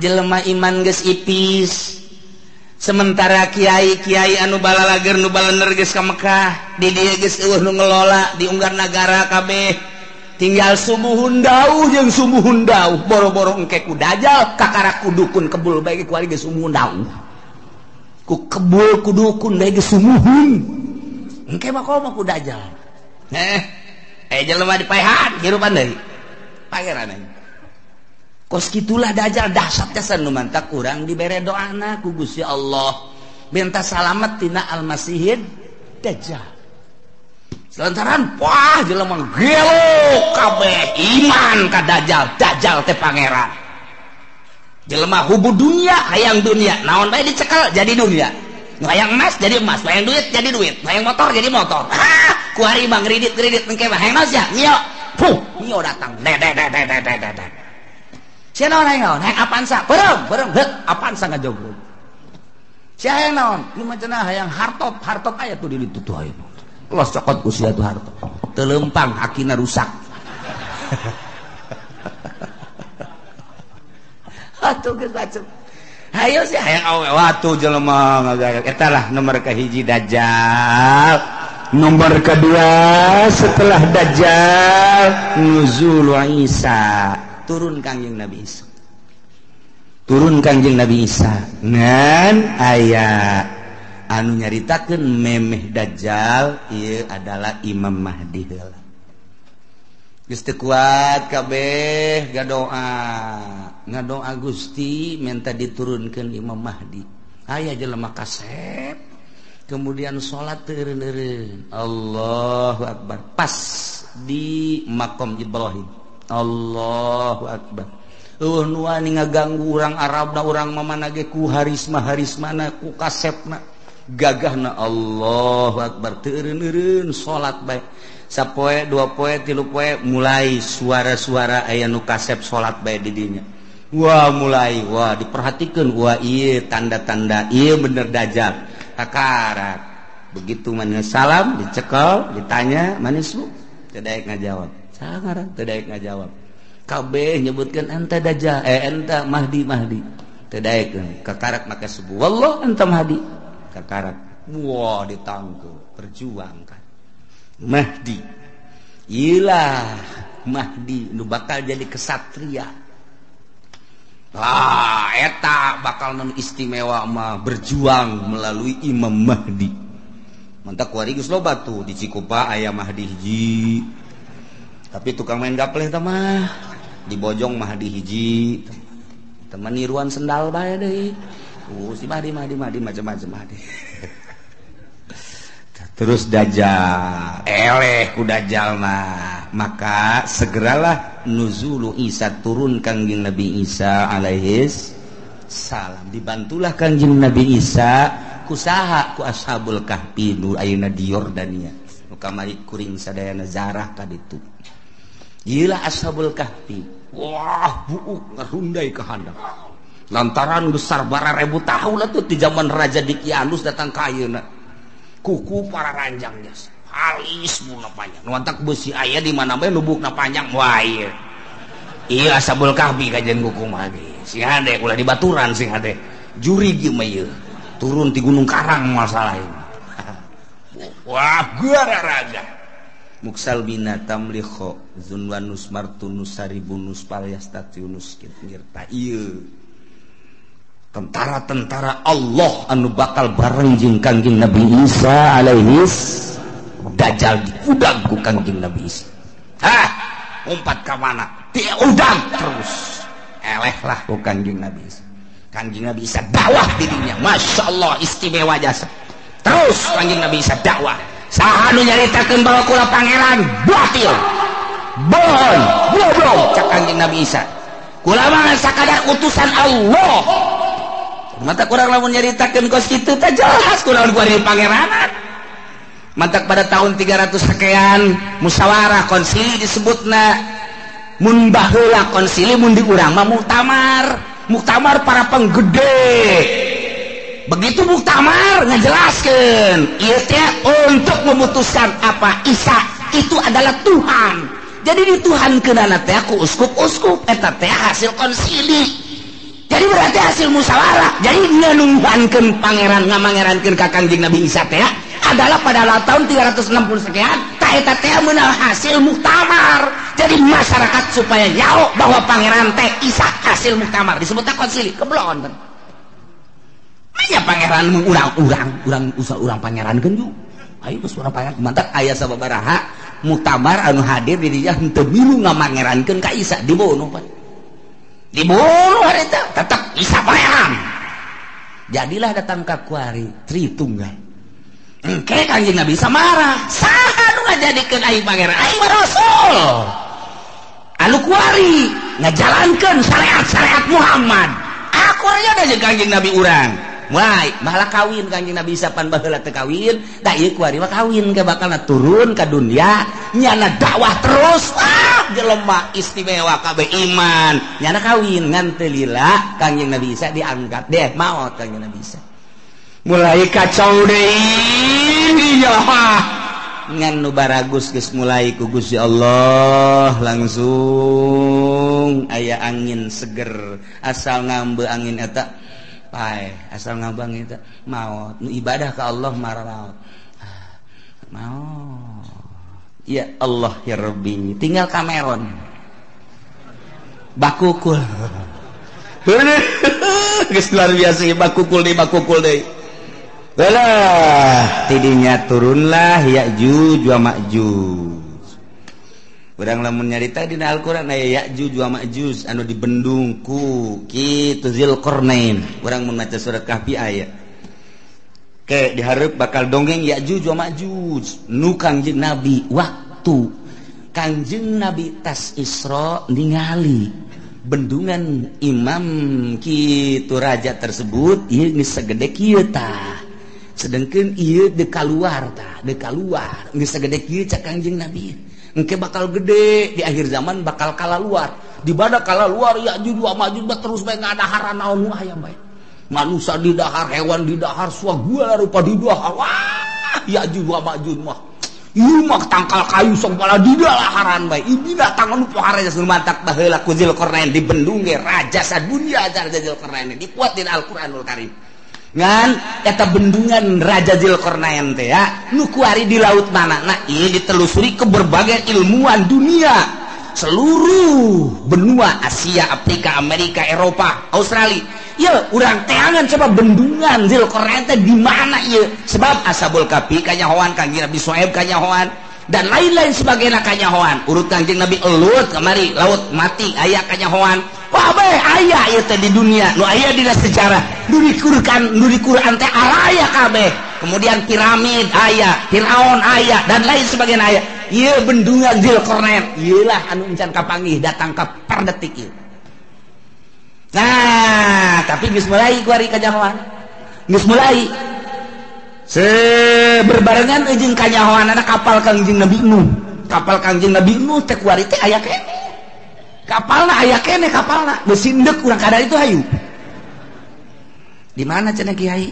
Jelema iman geus ipis. Sementara kiai-kiai anu balalager nu balener geus ka Mekah, di dieu geus eueuh nu ngelola di unggar nagara kabeh. Tinggal sumuhun dauh jeung sumuhun dauh, boro-boro engke ku Dajjal kakara ku dukun kebul bae ku ari geus sumuhun dauh. Ku kebul ku dukun bae geus sumuhun. Engke mah komo ku Dajjal. Jelema dipaehan hirupan deui. Pangeran aing. Kos kitulah Dajjal dahsyat jasan nu mantak urang dibere doana ku Gusti Allah. Minta salamet tina Al-Masihid Dajjal. Selantaran wah jelema gelo kabeh iman ka Dajjal, Dajjal teh pangeran. Jelema hubu dunia hayang dunia, naon bae dicekel jadi dunia. Nu hayang emas jadi emas, hayang duit jadi duit, hayang motor jadi motor. Ah, ku ari mah ngridit-ngridit engke mah hayang naon sia? Mio. Puh, mio datang. De de de de de de de. Sia naon hayang naon? Hayang Avanza, beureum, beureum, heuk Avanza ngajogrog. Sia hayang naon? Ieu mah cenah hayang hartop, hartop aya tuh di ditu tuh aya. Los cokot ku sia tuh hartop. Teu leumpang hakina rusak. Atuh geus bacem. Hayo sih hayang awe watu jelema ngagaya. Eta lah nomor kahiji Dajjal. Nomor kedua setelah Dajjal nuzul Isa. Turun Kangjeng Nabi Isa. Turun Kangjeng Nabi Isa. Ngan aya anu nyaritakeun memeh Dajjal ieu adalah Imam Mahdi heula. Geus teu kuat kabeh gadoa. Ngadoa Gusti minta diturunkeun Imam Mahdi. Aya jelema kasep kemudian salat teu eureun-eureun. Allahu akbar. Pas di makom Ibrahim. Allahu akbar. Eueuh nu wani ngaganggu urang Arabna urang mamana ge ku harisma-harismana ku kasepna gagahna. Allahu akbar. Teu eureun-eureun salat bae. Sapoe, dua poe, tilu poe mulai suara-suara aya nu kasep salat bae di dinya. Wah mulai, wah diperhatikan, wah iya tanda-tanda, iya bener Dajjal. Kakarak. Begitu manis salam, dicekel, ditanya, manis bu, teu daek ngajawab. Sangarang teu daek ngajawab. Kabeh nyebutkeun anta Dajjal, anta Mahdi Mahdi. Teu daek kakarak maka subuh. Wallah anta Mahdi. Kakarak. Wah ditangkep, perjuangkan. Mahdi. Iyalah Mahdi nu bakal jadi kesatria. Ah, eta bakal non istimewa mah berjuang melalui Imam Mahdi. Mantak kuari geus loba tuh di Cikupa aya Mahdi hiji. Tapi tukang main gapleh tah mah di Bojong Mahdi hiji. Teman niruan sendal bae deui. Si Mahdi Mahdi Mahdi macam-macam Mahdi. Terus Dajjal, eleh ku Dajjal mah. Maka segeralah nuzulu Isa, turun Kangjeng Nabi Isa alaihis salam. Dibantulah Kangjeng Nabi Isa kusaha ku Ashabul Kahfi nu ayeuna di Yordania. Nu kamari kuring sadayana zarah ka ditu. Ieu Ashabul Kahfi. Wah, buuk ngarundai ka handap. Lantaran besar bara ribu tahun atuh di zaman Raja Dikianus datang ka ayeuna. Kuku para ranjang jas. Halis bukna panjang. Nu antak beusi aya di mana bae nu bukna panjang wah ieu. Ieu Ashabul Kahfi kajian kuku mah ge. Sing hade ulah dibaturan sing hade. Jurig ieu mah ieu. Turun ti Gunung Karang masalah ieu. Wah, gua Muksal bina tamlikho zunwanus martunus saribunus palyastatiunus ngirta ieu tentara-tentara Allah anu bakal bareng jeung Kangjeng Nabi Isa alaihis dajjal diudag ku Kangjeng Nabi Isa. Hah, umpat ka mana? Diudag terus. Eleh lah ku Kangjeng Nabi Isa. Kangjeng Nabi Isa dakwah dirinya, Masya Allah istimewa jasa. Terus Kangjeng Nabi Isa dakwah. Saha nu nyaritakeun bahwa kula pangeran batil. Bohong, goblok cak Kangjeng Nabi Isa. Kula mah sakadar utusan Allah. Mata kurang lamun nyaritakeun kos kitu teh jelas kula nu kuari pangeranan. Mantak pada tahun 300 sekian musyawarah konsili disebutna. Mun baheula konsili mun di urang mah muktamar. Muktamar para penggede. Begitu muktamar ngejelaskan ieu teh untuk memutuskan apa Isa itu adalah Tuhan. Jadi dituhankeunana teh ku uskup-uskup eta teh hasil konsili. Jadi berarti hasil musyawarah. Jadi ngenuhankeun pangeran ngamangerankeun ka Kangjeng Nabi Isa teh adalah pada tahun 360 sekian ta eta teh meunang hasil muktamar. Jadi masyarakat supaya nyaho bahwa pangeran teh Isa hasil muktamar disebutna konsili. Keblon kan. Aya pangeran mun urang-urang, urang usah urang pangeran keun ju. Ayo geus urang pangeran mantak aya sababaraha muktamar anu hadir di dinya henteu milu ngamangerankeun ka Isa dibunuh pan. Dibunuh harita tetep Isa pangeran. Jadilah datang ka kuari Tritunggal. Engke Kangjeng Nabi Isa marah. Saha nu ngajadikeun aing pangeran? Aing mah rasul. Anu kuari ngajalankeun syariat-syariat Muhammad. Aku aja jeung Kangjeng Nabi urang. Mulai malah kawin Kangjeng Nabi Isa pan baheula teu kawin, da ieu kuari mah kawin ke bakalna turun ka dunia, nyana dakwah terus. Ah, jelema istimewa kabeh iman. Nyana kawin ngan teu lila Kangjeng Nabi Isa diangkat deh maot Kangjeng Nabi Isa. Mulai kacau deui ya. Ngan nu baragus geus mulai ku Gusti Allah langsung aya angin seger asal ngambe angin eta pae asal ngabang eta maot nu ibadah ka Allah mararaot maot ya Allah ya Rabbi tinggal Cameron bakukul geus luar biasa bakukul deui Belah tidinya turunlah Ya'juj wa Ma'juj. Urang lamun nyarita dina Al-Qur'an aya Ya'juj wa Ma'juj anu dibendung ku kitu Zulqarnain. Urang mun maca surat Kahfi aya. Ke dihareup bakal dongeng Ya'juj wa Ma'juj nu Kangjeng Nabi waktu Kangjeng Nabi tas Isra ningali bendungan imam kitu raja tersebut ieu geus sagede kieu tah. Sedangkan ieu deka luar tah, deka luar geus sagede kieu cak Kangjeng Nabi. Engke bakal gede di akhir zaman bakal kala luar. Di mana kala luar Ya'juj wa Ma'juj terus bae ngadahar naon nu aya bae. Manusia didahar, hewan didahar, segala rupa didahar. Wah, Ya'juj wa Ma'juj mah. Ieu mah tangkal kayu segala didalaharan bae. Ieu binatang anu pohara geus mantak baheula ku Zulqarnain dibendung ge raja sadunya raja Zulqarnain dipuat dina Al-Qur'anul Karim. Ngan eta bendungan Raja Zulqarnain teh ya nu kuari di laut mana nah ieu ditelusuri ke berbagai ilmuwan dunia seluruh benua Asia, Afrika, Amerika, Eropa, Australia. Ieu urang teangan coba bendungan Zulqarnain teh di mana ieu sebab Ashabul Kahfi kanyahoan Kangjeng Nabi Syuaib kanyahoan dan lain-lain sebagainya kanyahoan urut Kangjeng Nabi Lut kamari laut mati aya kanyahoan. Wah bae aya ieu teh di dunia nu aya dina sejarah nu dikurkan nu di Quran teh araya kabeh. Kemudian piramid aya, Firaun aya dan lain sebagainya aya. Ieu bendungan Zulqarnain ieu lah anu encan kapanggih datang ka per detik ieu. Nah, tapi geus mulai kuari kanyahoan. Geus mulai. Berbarengan jeung kanyahoanana kapal Kangjeng Nabi Nuh. Kapal Kangjeng Nabi Nuh teh kuari teh aya keneh. Kapalna aya keneh kapalna. Geus indeuk urang kada itu hayu. Di mana cenah kiai?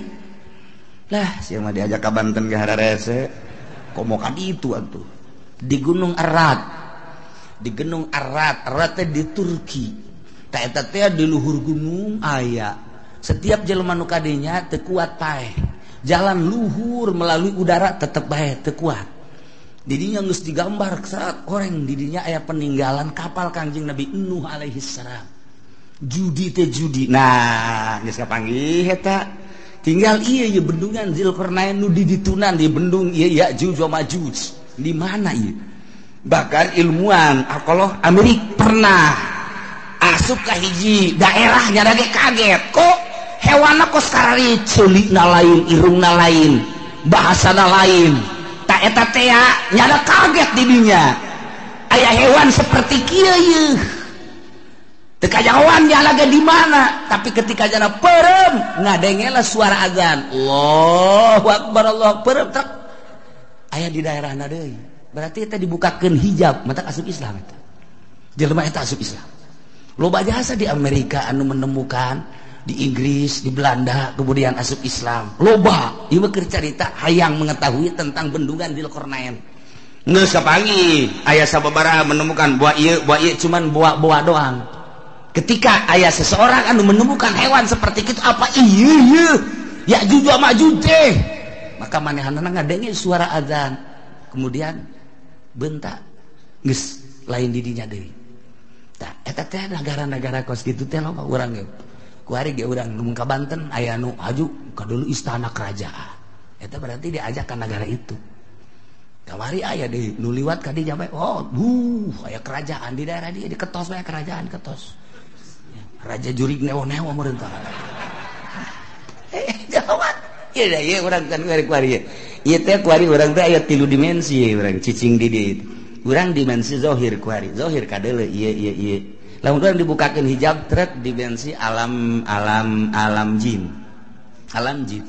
Lah, sia mah diajak ka Banten ge hararese. Komo ka ditu atuh. Di Gunung Arad. Di Gunung Arad, Arad teh di Turki. Ta eta teh di luhur gunung aya. Setiap jelema nu kadinya teu kuat paeh. Jalan luhur melalui udara tetep bae teu kuat. Didinya geus digambar saat koreng didinya aya peninggalan kapal Kangjeng Nabi Nuh alaihi salam. Judi teh judi. Nah, geus kapanggih eta. Tinggal ieu ye bendungan Zulkarnain nu di ditunan di bendung ieu Ya'juj wa Ma'juj. Di mana ieu? Bahkan ilmuwan arkeolog Amerika pernah asup ka hiji daerah nya ge kaget. Kok hewanna kos karari ceulina lain, irungna lain, bahasana lain. Ta eta teh nyada kaget di dinya. Aya hewan seperti kieu yeuh. Teu kajahoan nyala ge di mana, tapi ketika jana perem ngadengela suara azan. Allahu akbar, Allahu akbar, trek. Aya di daerahna deui. Berarti eta dibukakeun hijab, mata asup Islam eta. Jelema eta asup Islam. Loba jasa di Amerika anu menemukan, di Inggris, di Belanda, kemudian asup Islam. Loba, ieu mah keur carita hayang mengetahui tentang bendungan Zulkarnain. Geus kapanggih, aya sababaraha menemukan buah ieu cuman buah-buah doang. Ketika aya seseorang anu menemukan hewan seperti itu, apa ieu ieu Ya'juj wa Ma'juj teh, maka manehanana ngadenge suara azan, kemudian bentak geus lain di dinya deui. Tah eta teh negara-negara kos kitu teh loba urang ge. Kuari ge urang nu ka Banten aya nu haju ka dulu istana kerajaan. Eta berarti diajak ka negara itu. Kamari aya deui nu liwat ka dinya bae, oh aya kerajaan di daerah dia diketos bae kerajaan ketos. Raja jurig newo-newo meureun tah. Jawab. Ieu da ieu urang kan kuari-kuari. Ieu teh kuari urang teh aya 3 dimensi urang cicing di dieu. Urang dimensi zahir kuari. Zahir kadeuleu ieu ieu ieu. Lamun urang dibukakeun hijab trek dimensi alam alam alam jin. Alam jin.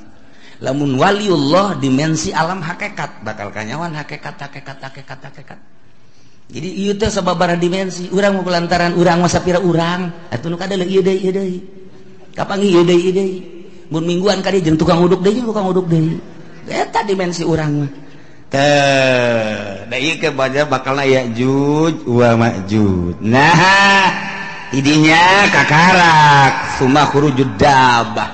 Lamun waliullah dimensi alam hakikat, bakal kanyawan hakikat hakikat hakikat hakikat. Jadi ieu teh sababaraha dimensi, urang mah lantaran urang mah sapira urang, atuh nu kadeuleu ieu deui ieu deui. Kapanggih ieu deui ieu deui. Mun mingguan ka dieu jeung tukang uduk deui tukang uduk deui. Eta dimensi urang mah. Teh, da ieu ke baca bakalna Ya'juj wa Ma'juj. Nah, idinya kakarak summa khurujud dabah.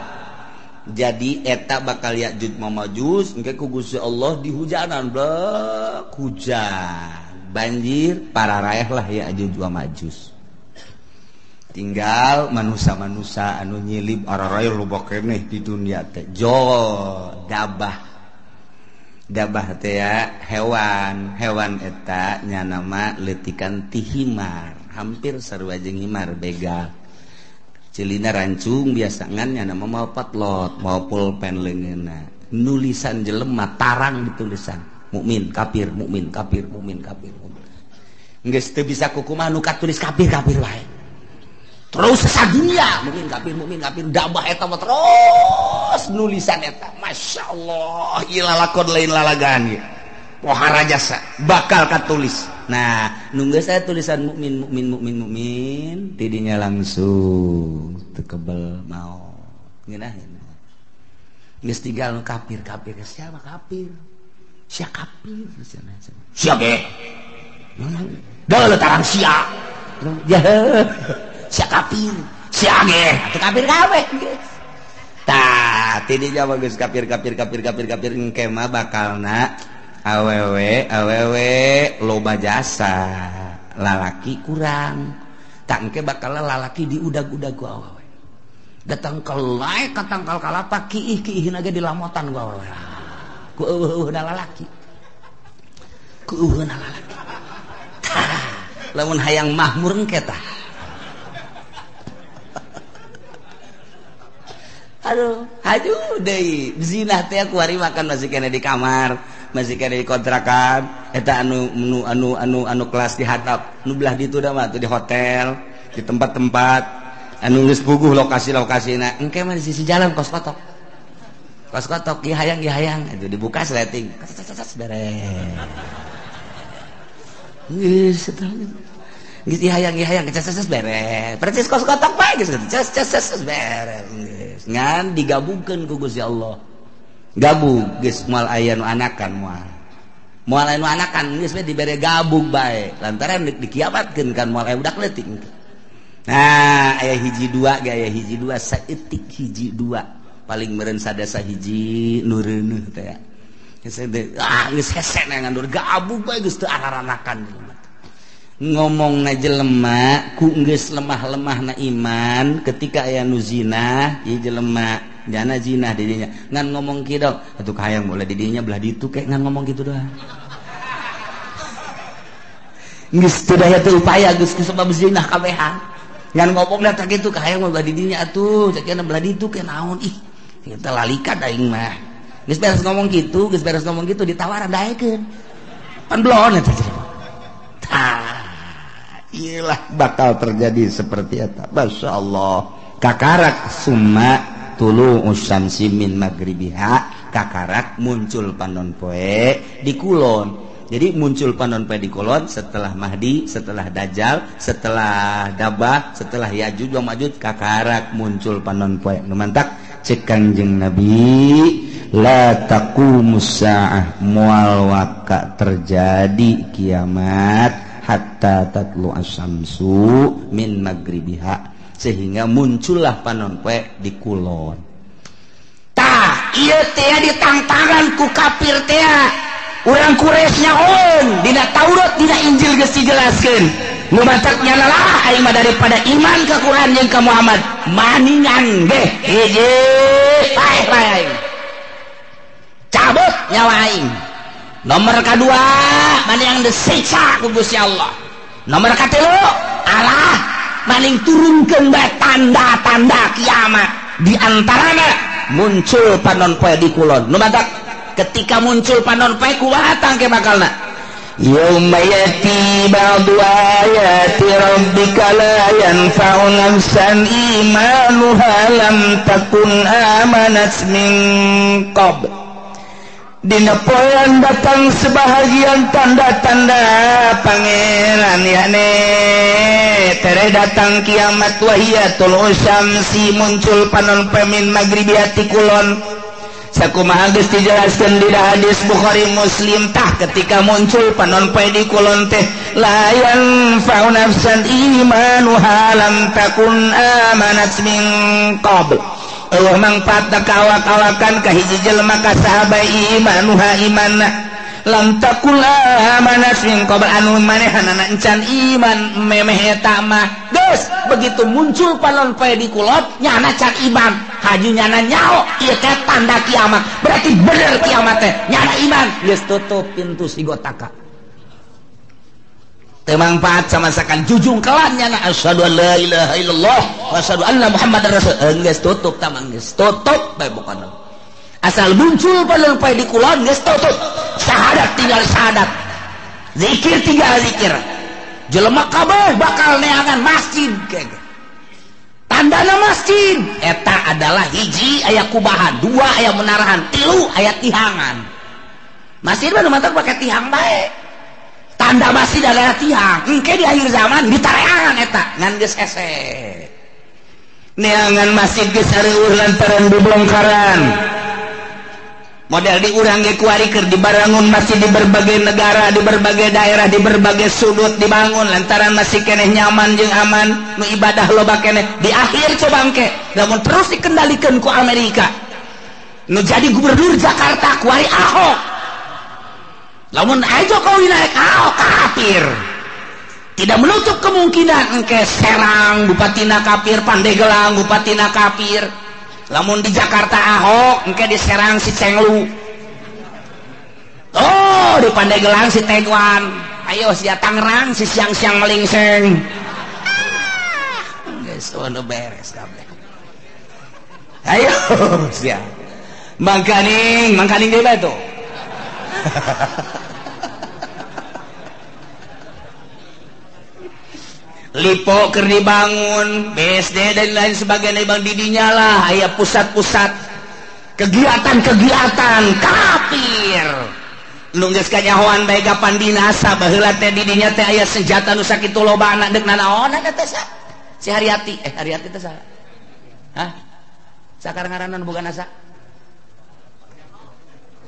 Jadi eta bakal Ya'juj wa Ma'juj engke ku Gusti Allah dihujanan blek hujan. Banjir para raeh lah Ya'juj wa Ma'juj. Tinggal manusia-manusia anu nyilib ararae loba keneh di dunia teh. Jo dabah. Dabah teh ya hewan, hewan eta nya nama leutikan ti himar, hampir sarua jeung himar begal. Ceulina rancung biasa ngan nya nama mau patlot, mau pulpen leungeunna. Nulisan jelema tarang ditulisan. Mukmin kafir, mukmin kafir, mukmin kafir. Geus teu bisa kukumaha nu katulis kafir kafir wae. Terus sadunia mukmin kafir dabah eta mah terus nulisan eta. Masya Allah, ieu lalakon lain lalagaan ieu. Pohara jasa bakal katulis. Nah, nunggu saya tulisan mukmin mukmin mukmin mukmin tidinya langsung teu kebel maot. Ngeunah geus tinggal nu kafir kafir siapa kafir? Sia kafir sia ge. Dah tarang sia. Ya sia kafir, sia ge, atuh kafir kabeh geus. Tah, tidinya mah geus kafir kafir kafir kafir kafir engke mah bakalna awewe awewe loba jasa, lalaki kurang. Tak engke bakal lalaki diudag-udag ku awewe. Datang ke lae ka tangkal kalapa kiih-kiihna ge dilamotan ku awewe. Ku eueuhna lalaki. Ku eueuhna lalaki. Tah, lamun hayang mahmur engke tah. Aduh, aduh deui zina teh kuari makan masih kena di kamar, masih kena di kontrakan, eta anu anu anu anu anu kelas di hatap, nu belah ditu da mah tuh di hotel, di tempat-tempat anu geus puguh lokasi-lokasina, engke mah di sisi jalan kos kotok. Kos kotok ieu hayang ieu hayang itu dibuka sleting. Beres. Geus eta. Geus ieu hayang ieu hayang beres. Percis kos kotok bae geus ces beres. Geus ngan digabungkeun ku Gusti Allah. Gabung geus moal aya nu anakan moal. Moal aya nu anakan geus we dibere gabung bae. Lantaran dikiamatkeun kan moal aya budak leutik. Nah, aya hiji dua ge aya hiji dua saeutik hiji dua paling meureun sadasa hiji nu reuneuh teh. Ah geus hese ngan gabung bae geus teu araranakan. Ngomongna jelema ku geus lemah-lemahna iman ketika aya nu zina ieu jelema jana zina di dinya ngan ngomong kieu dong atuh kahayang boleh di dinya belah ditu kayak ngan ngomong kitu doang. Geus teu daya teu upaya geus kusabab zina kabehan. Ngan ngomongna teh kitu kahayang mah belah di dinya atuh cek belah ditu ke naon ih kita lalikan aing mah. Geus beres ngomong kitu, geus beres ngomong kitu ditawaran daekeun. Pan belon eta jelema. Tah, iyalah bakal terjadi seperti eta. Masyaallah. Kakarak summa tulu usamsi min magribiha, kakarak muncul panon poe di kulon. Jadi muncul panon poe di kulon setelah Mahdi, setelah Dajjal, setelah Dabah, setelah Yajuj wa Majuj, kakarak muncul panon poe. Nu mantak cek Kangjeng Nabi la taqumus saah moal waka terjadi kiamat hatta tatlu asyamsu min magribiha, sehingga muncullah panon poe di kulon. Tah ieu teh ditangtangan ku kafir teh. Urang Quraisy nyaon dina Taurat dina Injil geus dijelaskeun. Nu matak nyalalah aing mah daripada iman ka Quran jeung ka Muhammad maningan ge hiji paeh bae aing. Cabut nyawa aing. Nomor kadua maning disiksa ku Gusti Allah. Nomor katilu Allah maning turunkeun bae tanda-tanda kiamat. Di antarana muncul panon poe di kulon. Nu matak ketika muncul panon poe kumaha tangke bakalna? Yauma yati ba'du ayati rabbika la yanfa'u nafsan imanuha lam takun amanat min qabl. Dina poean datang sebahagian tanda-tanda pangeran yakni tere datang kiamat wahiyatul usyamsi muncul panon poe min magribiati kulon. Sakumaha geus dijelaskeun di hadis Bukhari Muslim tah ketika muncul panon poe di kulon teh la yanfa'u nafsan imanuha lam takun amanat min qabl. Eueuh mangfaatna ka awak-awakan ka hiji jelema ka sahabat imanuha imanna lam takun amanat min qabl anu manehanana encan iman memeh eta mah. Geus begitu muncul panon poe di kulon nyana can iman haju nyana nyaho ieu teh tanda kiamat, berarti bener kiamat teh nyana iman geus tutup pintu sigotaka teu mangfaat samasakan jujung kelan nyana asyhadu an la ilaha illallah wa asyhadu anna muhammadar rasul geus tutup tamang geus tutup bae pokona asal muncul panon poe di kulon geus tutup syahadat tinggal syahadat zikir tinggal zikir jelema kabeh bakal neangan masjid kege tandana masjid eta adalah hiji aya kubahan, dua aya menarahan, tilu aya tihangan. Masjid mah nu mantak pake tihang bae. Tanda masjid adalah tihang. Engke di akhir zaman ditareangan eta ngan geus hese. Neangan masjid geus areueuh lantaran bubongkaran. Model di urang ge kuari keur dibarangun masjid di berbagai negara, di berbagai daerah, di berbagai sudut dibangun lantaran masih keneh nyaman jeung aman, nu ibadah loba keneh. Di akhir coba engke lamun terus dikendalikan ku Amerika. Nu jadi gubernur Jakarta kuari Ahok. Lamun aja Jokowi naik Ahok kafir. Tidak menutup kemungkinan engke Serang bupatina kafir, Pandeglang bupatina kafir. Lamun di Jakarta Ahok engke di Serang si Cenglu. Oh, di Pandeglang si Tegwan. Ayo sia Tangerang si siang-siang melingseng. Geus ono beres kabeh. Ayo sia. Mangkaning, mangkaning deui bae tuh. Lipo keur dibangun, BSD dan lain sebagainya bang didinya lah aya pusat-pusat. Kegiatan-kegiatan kafir. Nu geus kanyahoan bae kapan binasa baheula teh di dinya teh aya senjata nu sakitu lobana deuk nanaonan teh sa. Si Haryati, Haryati teh saha? Hah? Sakar ngaranna nu boga nasa?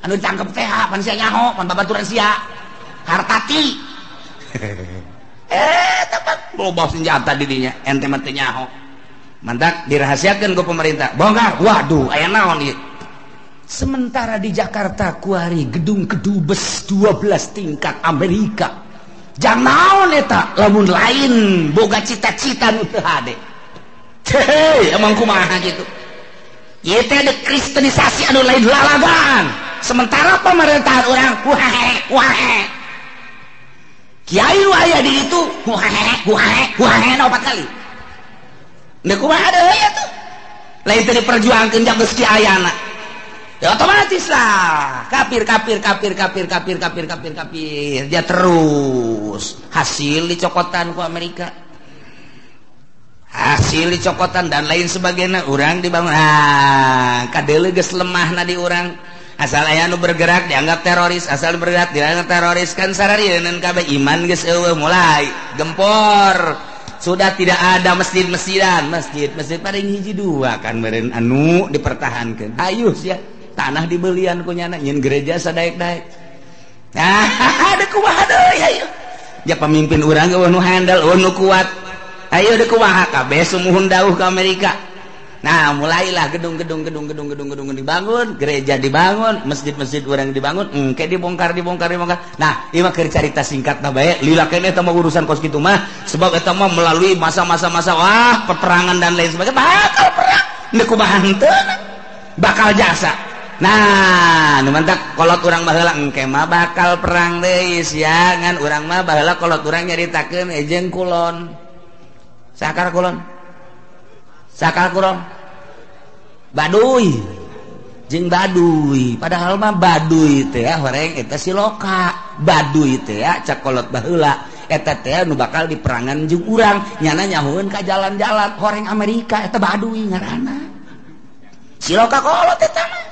Anu ditangkep teh pan sia nyaho, pan babaturan sia. Hartati. Tepat loba senjata di dinya, ente mah teu nyaho. Mantak dirahasiakeun ku pemerintah. Bongkar. Waduh, aya naon ieu? Sementara di Jakarta kuari gedung kedubes 12 tingkat Amerika. Jang naon eta lamun lain boga cita-cita nu teu hade. Hei, emang kumaha gitu. Ieu teh ada kristenisasi anu lain lalagaan. Sementara pemerintahan urang wae wae. Kiai nu aya di ditu wae wae wae opat kali. Deuk kumaha deui atuh. Lain teu diperjuangkeun jang geus kiayana. Ya otomatis lah kafir kafir kafir kafir kafir kafir kafir kafir dia terus hasil dicokotan ku Amerika, hasil dicokotan dan lain sebagainya. Urang dibangun, ah kadeuleu geus lemahna di urang. Asal aya nu bergerak dianggap teroris, asal bergerak dianggap teroris kan sararieun kabeh iman geus eueuh mulai gempor. Sudah tidak ada masjid-masjidan, masjid-masjid paling hiji dua kan meureun anu dipertahankeun. Ayo sia tanah dibelian ku nyana nyin gereja sadaek-daek. Nah, ada kumaha deui ayo. Ya pemimpin urang eueuh nu handal, eueuh nu kuat. Ayo deuk kumaha kabeh sumuhun dauh ka Amerika. Nah, mulailah gedung-gedung gedung-gedung gedung-gedung dibangun, gereja dibangun, masjid-masjid urang dibangun, engke dibongkar dibongkar dibongkar. Nah, ieu mah keur carita singkatna bae, lila keneh eta mah urusan kos kitu mah, sebab eta mah melalui masa-masa masa wah peperangan dan lain sebagainya, bakal perang. Deuk kumaha henteu bakal jasa. Nah, nu mantak kolot urang baheula engke mah bakal perang deui sia, ngan urang mah baheula kolot urang nyaritakeun jeung kulon. Sakar kulon. Sakar kulon. Baduy. Jeung Baduy. Padahal mah Baduy teh horeng eta siloka. Baduy teh cak kolot baheula eta teh nu bakal diperangan jeung urang, nyana nyahoeun ka jalan-jalan horeng Amerika eta Baduy ngaranna. Siloka kolot eta mah.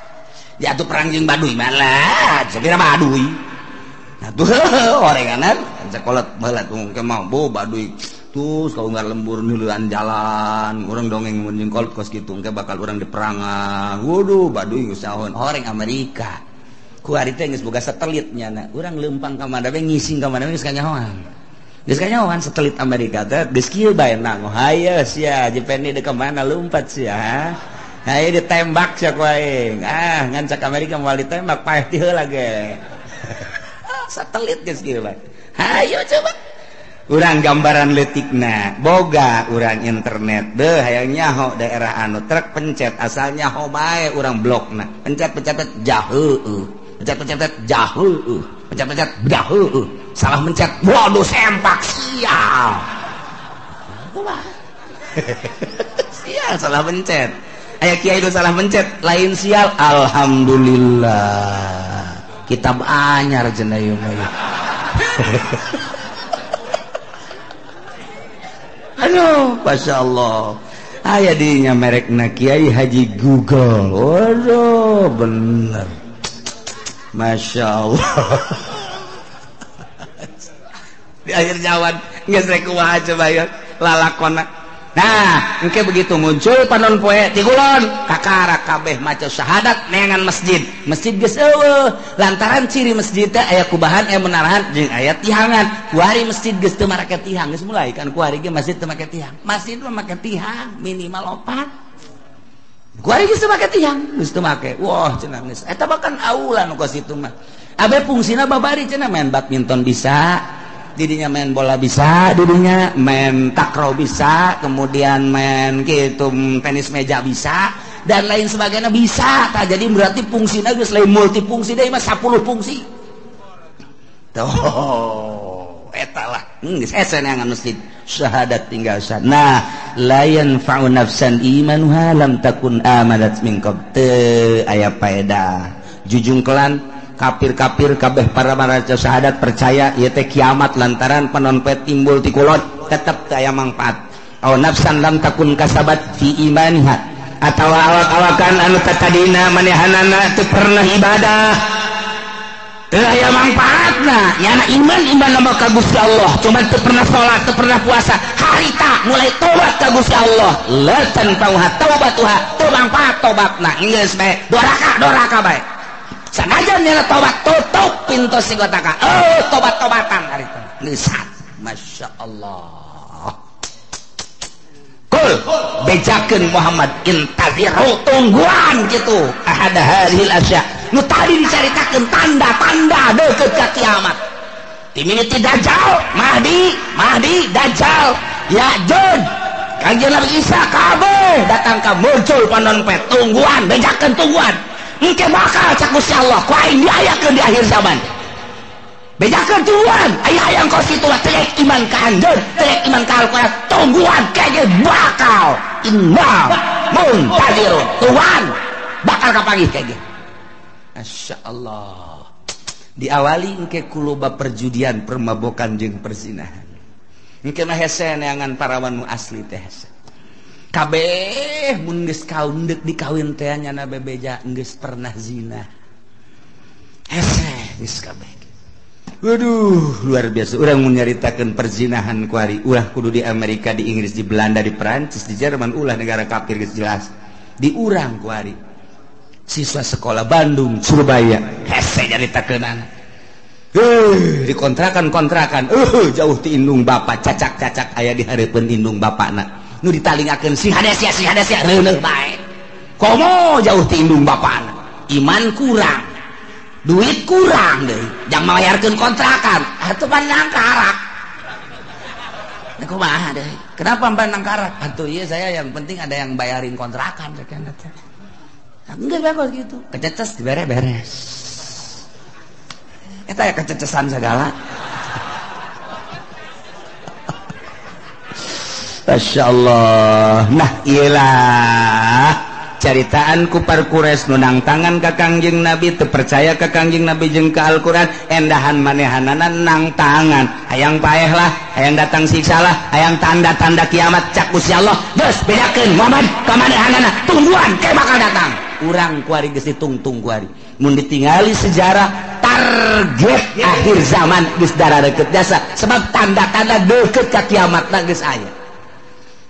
Ya tuh perang jeung Baduy malah, sakira Baduy. Nah tuh orenganan sekolah baheula tuh engke mah bo Baduy. Terus kau ngar lembur nuleuan jalan, urang dongeng mun jeung kolot kos kitu engke bakal urang diperangan. Waduh, Baduy geus nyahoeun horeng Amerika. Ku ari teh geus boga satelit nyana. Urang leumpang ka mana we ngising ka mana we geus kanyahoan. Geus kanyahoan satelit Amerika teh geus kieu bae nang. Hayo sia, Jepeni deuk ka mana lumpat sia. Hayo ditembak sia ku aing. Ah, ngan cak Amerika moal ditembak paeh ti heula ge. Satelit geus kieu bae. Hayo coba. Urang gambaran leutikna, boga urang internet deuh hayang nyaho daerah anu truk pencet asal nyaho bae urang blokna. Pencet pencet jaheueuh. Pencet pencet jaheueuh. Pencet pencet jaheueuh. Salah mencet, waduh sempak sial. Kumaha? Sial salah mencet. Aya kiai nu salah mencet, lain sial. Alhamdulillah. Kitab anyar cenah ieu mah. Aduh, Masya Allah. Aya dinya merekna Kiai Haji Google. Waduh, bener. Masya Allah. Di akhir zaman geus rek kumaha coba ya lalakona. Nah, engke begitu muncul panon poe ti kulon, kakara kabeh maca syahadat neangan masjid. Masjid geus eueuh, lantaran ciri masjid teh aya kubahan, aya menarahan jeung aya tihangan. Kuari masjid geus teu marake tihang, geus mulai kan kuari ge masjid teu make tihang. Masjid mah make tihang minimal 4. Kuari geus teu make tihang, geus teu make. Wah, cenah geus. Eta bahkan aula nu kos itu mah. Abe fungsina babari cenah main badminton bisa. Didinya main bola bisa, didinya main takraw bisa, kemudian main gitu tenis meja bisa, dan lain sebagainya bisa. Tah, jadi berarti fungsina geus lain multifungsi deui mah 10 fungsi. Tuh, eta lah. Geus hese neangan masjid. Syahadat tinggal sah. Nah, la yanfa'u nafsan imanuha lam takun amanat min qabl. Teu aya paedah. Jujungkelan kafir-kafir kabeh para maraca syahadat percaya ieu teh kiamat lantaran panon poe timbul ti kulon tetep teu aya mangfaat. Aw nafsan lam takun kasabat fi imaniha. Atawa awak-awakan anu tatadina manehanana teu pernah ibadah. Teu aya mangpaatna, nyana iman iman nama ka Gusti Allah, cuman teu pernah salat, teu pernah puasa. Harita mulai tobat ka Gusti Allah, la tanfa'uha taubatuha, teu mangpaat tobatna. Geus bae, doraka bae. Sanajan nyana tobat tutup pintu sigotaka. Oh, tobat-tobatan harita. Geus Masya Allah. Kul bejakeun Muhammad intaziru tungguan gitu ahada hadhil asya nu tadi dicaritakeun tanda-tanda deukeut ka kiamat. Timini ti Dajjal, Mahdi, Mahdi Dajjal, Ya'juj, Kangjeng Nabi Isa kabeh datang ka muncul panon pet tungguan bejakeun tungguan. Engke bakal cak Gusti Allah ku aing diayakeun di akhir zaman. Bejakeun tungguan, aya hayang kos kitu lah teu iman ka anjeun, teu iman ka Al-Qur'an, tungguan kayaknya bakal inna muntazirun. Tungguan bakal kapanggih kayaknya. Masya Allah. Diawali engke ku loba perjudian, permabokan jeung perzinahan. Engke mah hese neangan parawan nu asli teh hese. Kabeh mun geus kaun deuk dikawin teh nyana bebeja geus pernah zina. Hese geus kabeh. Waduh, luar biasa. Urang mun nyaritakeun perzinahan kuari, ulah kudu di Amerika, di Inggris, di Belanda, di Perancis, di Jerman, ulah negara kafir geus jelas. Di urang kuari. Siswa sekolah Bandung, Surabaya, hese nyaritakeunana. Di kontrakan-kontrakan, jauh ti indung bapak, cacak-cacak aya di hareupeun indung bapakna. Nu ditalingakeun sing hade sia, sing hade sia, reuneuh bae. Komo jauh ti indung bapakna. Iman kurang. Duit kurang deh, jangan bayarkan kontrakan, atuh pandang karak. Kumaha deh? Kenapa pandang karak? Atuh iya saya yang penting ada yang bayarin kontrakan. Enggak bagus gitu. Kececes dibere beres. Eta ya kececesan segala. Masya Allah. Nah iyalah. Caritaan kupar kures nunang tangan ka Kangjeng Nabi teu percaya ka Kangjeng Nabi jeung ka Al-Qur'an endahan manehanana nang tangan hayang paeh lah hayang datang siksa lah hayang tanda-tanda kiamat cak Gusti Allah geus bedakeun Muhammad ka manehanana tungguan ke bakal datang urang kuari geus ditungtung kuari mun ditingali sejarah target akhir zaman geus darareukeup jasa sebab tanda-tanda deukeut ka kiamatna geus aya.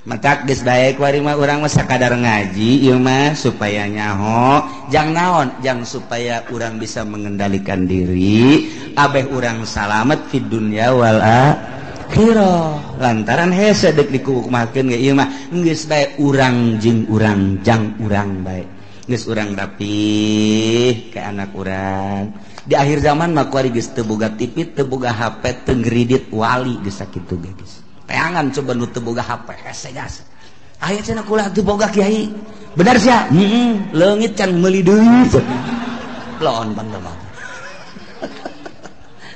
Matak geus bae kuari mah urang mah sakadar ngaji ieu mah supaya nyaho jang naon jang supaya urang bisa mengendalikan diri abeh urang salamet fid dunya wal akhirah lantaran hese deuk dikukumakeun ge ieu mah geus bae urang jeung urang jang urang bae geus urang rapih ka anak urang di akhir zaman mah kuari geus teu boga TV teu boga HP teu ngredit wali geus sakitu ge geus teangan coba nu teu boga HP hese gas aya cenah kula teu boga kiai bener sia heeh leungit can meuli deui lon bang mah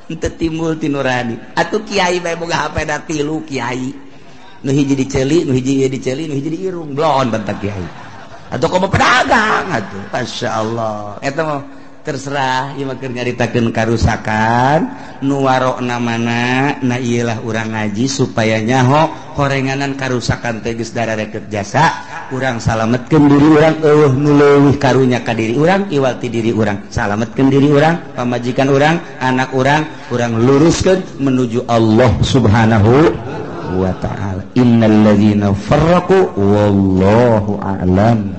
henteu timbul ti nurani atuh kiai bae boga HP da tilu kiai nu hiji diceuli nu hiji ieu diceuli nu hiji diirung blon bentak kiai atuh komo pedagang atuh masyaallah eta mah terserah ieu mah keur nyaritakeun karusakan nu warokna mana na ieu lah urang ngaji supaya nyaho horenganan karusakan teh geus darareukeup jasa urang salametkeun diri urang eueuh nu leuwih karunya ka diri urang iwal ti diri urang salametkeun diri urang pamajikan urang anak urang urang luruskeun menuju Allah Subhanahu wa taala. Innal ladzina farraqu wallahu a'lam.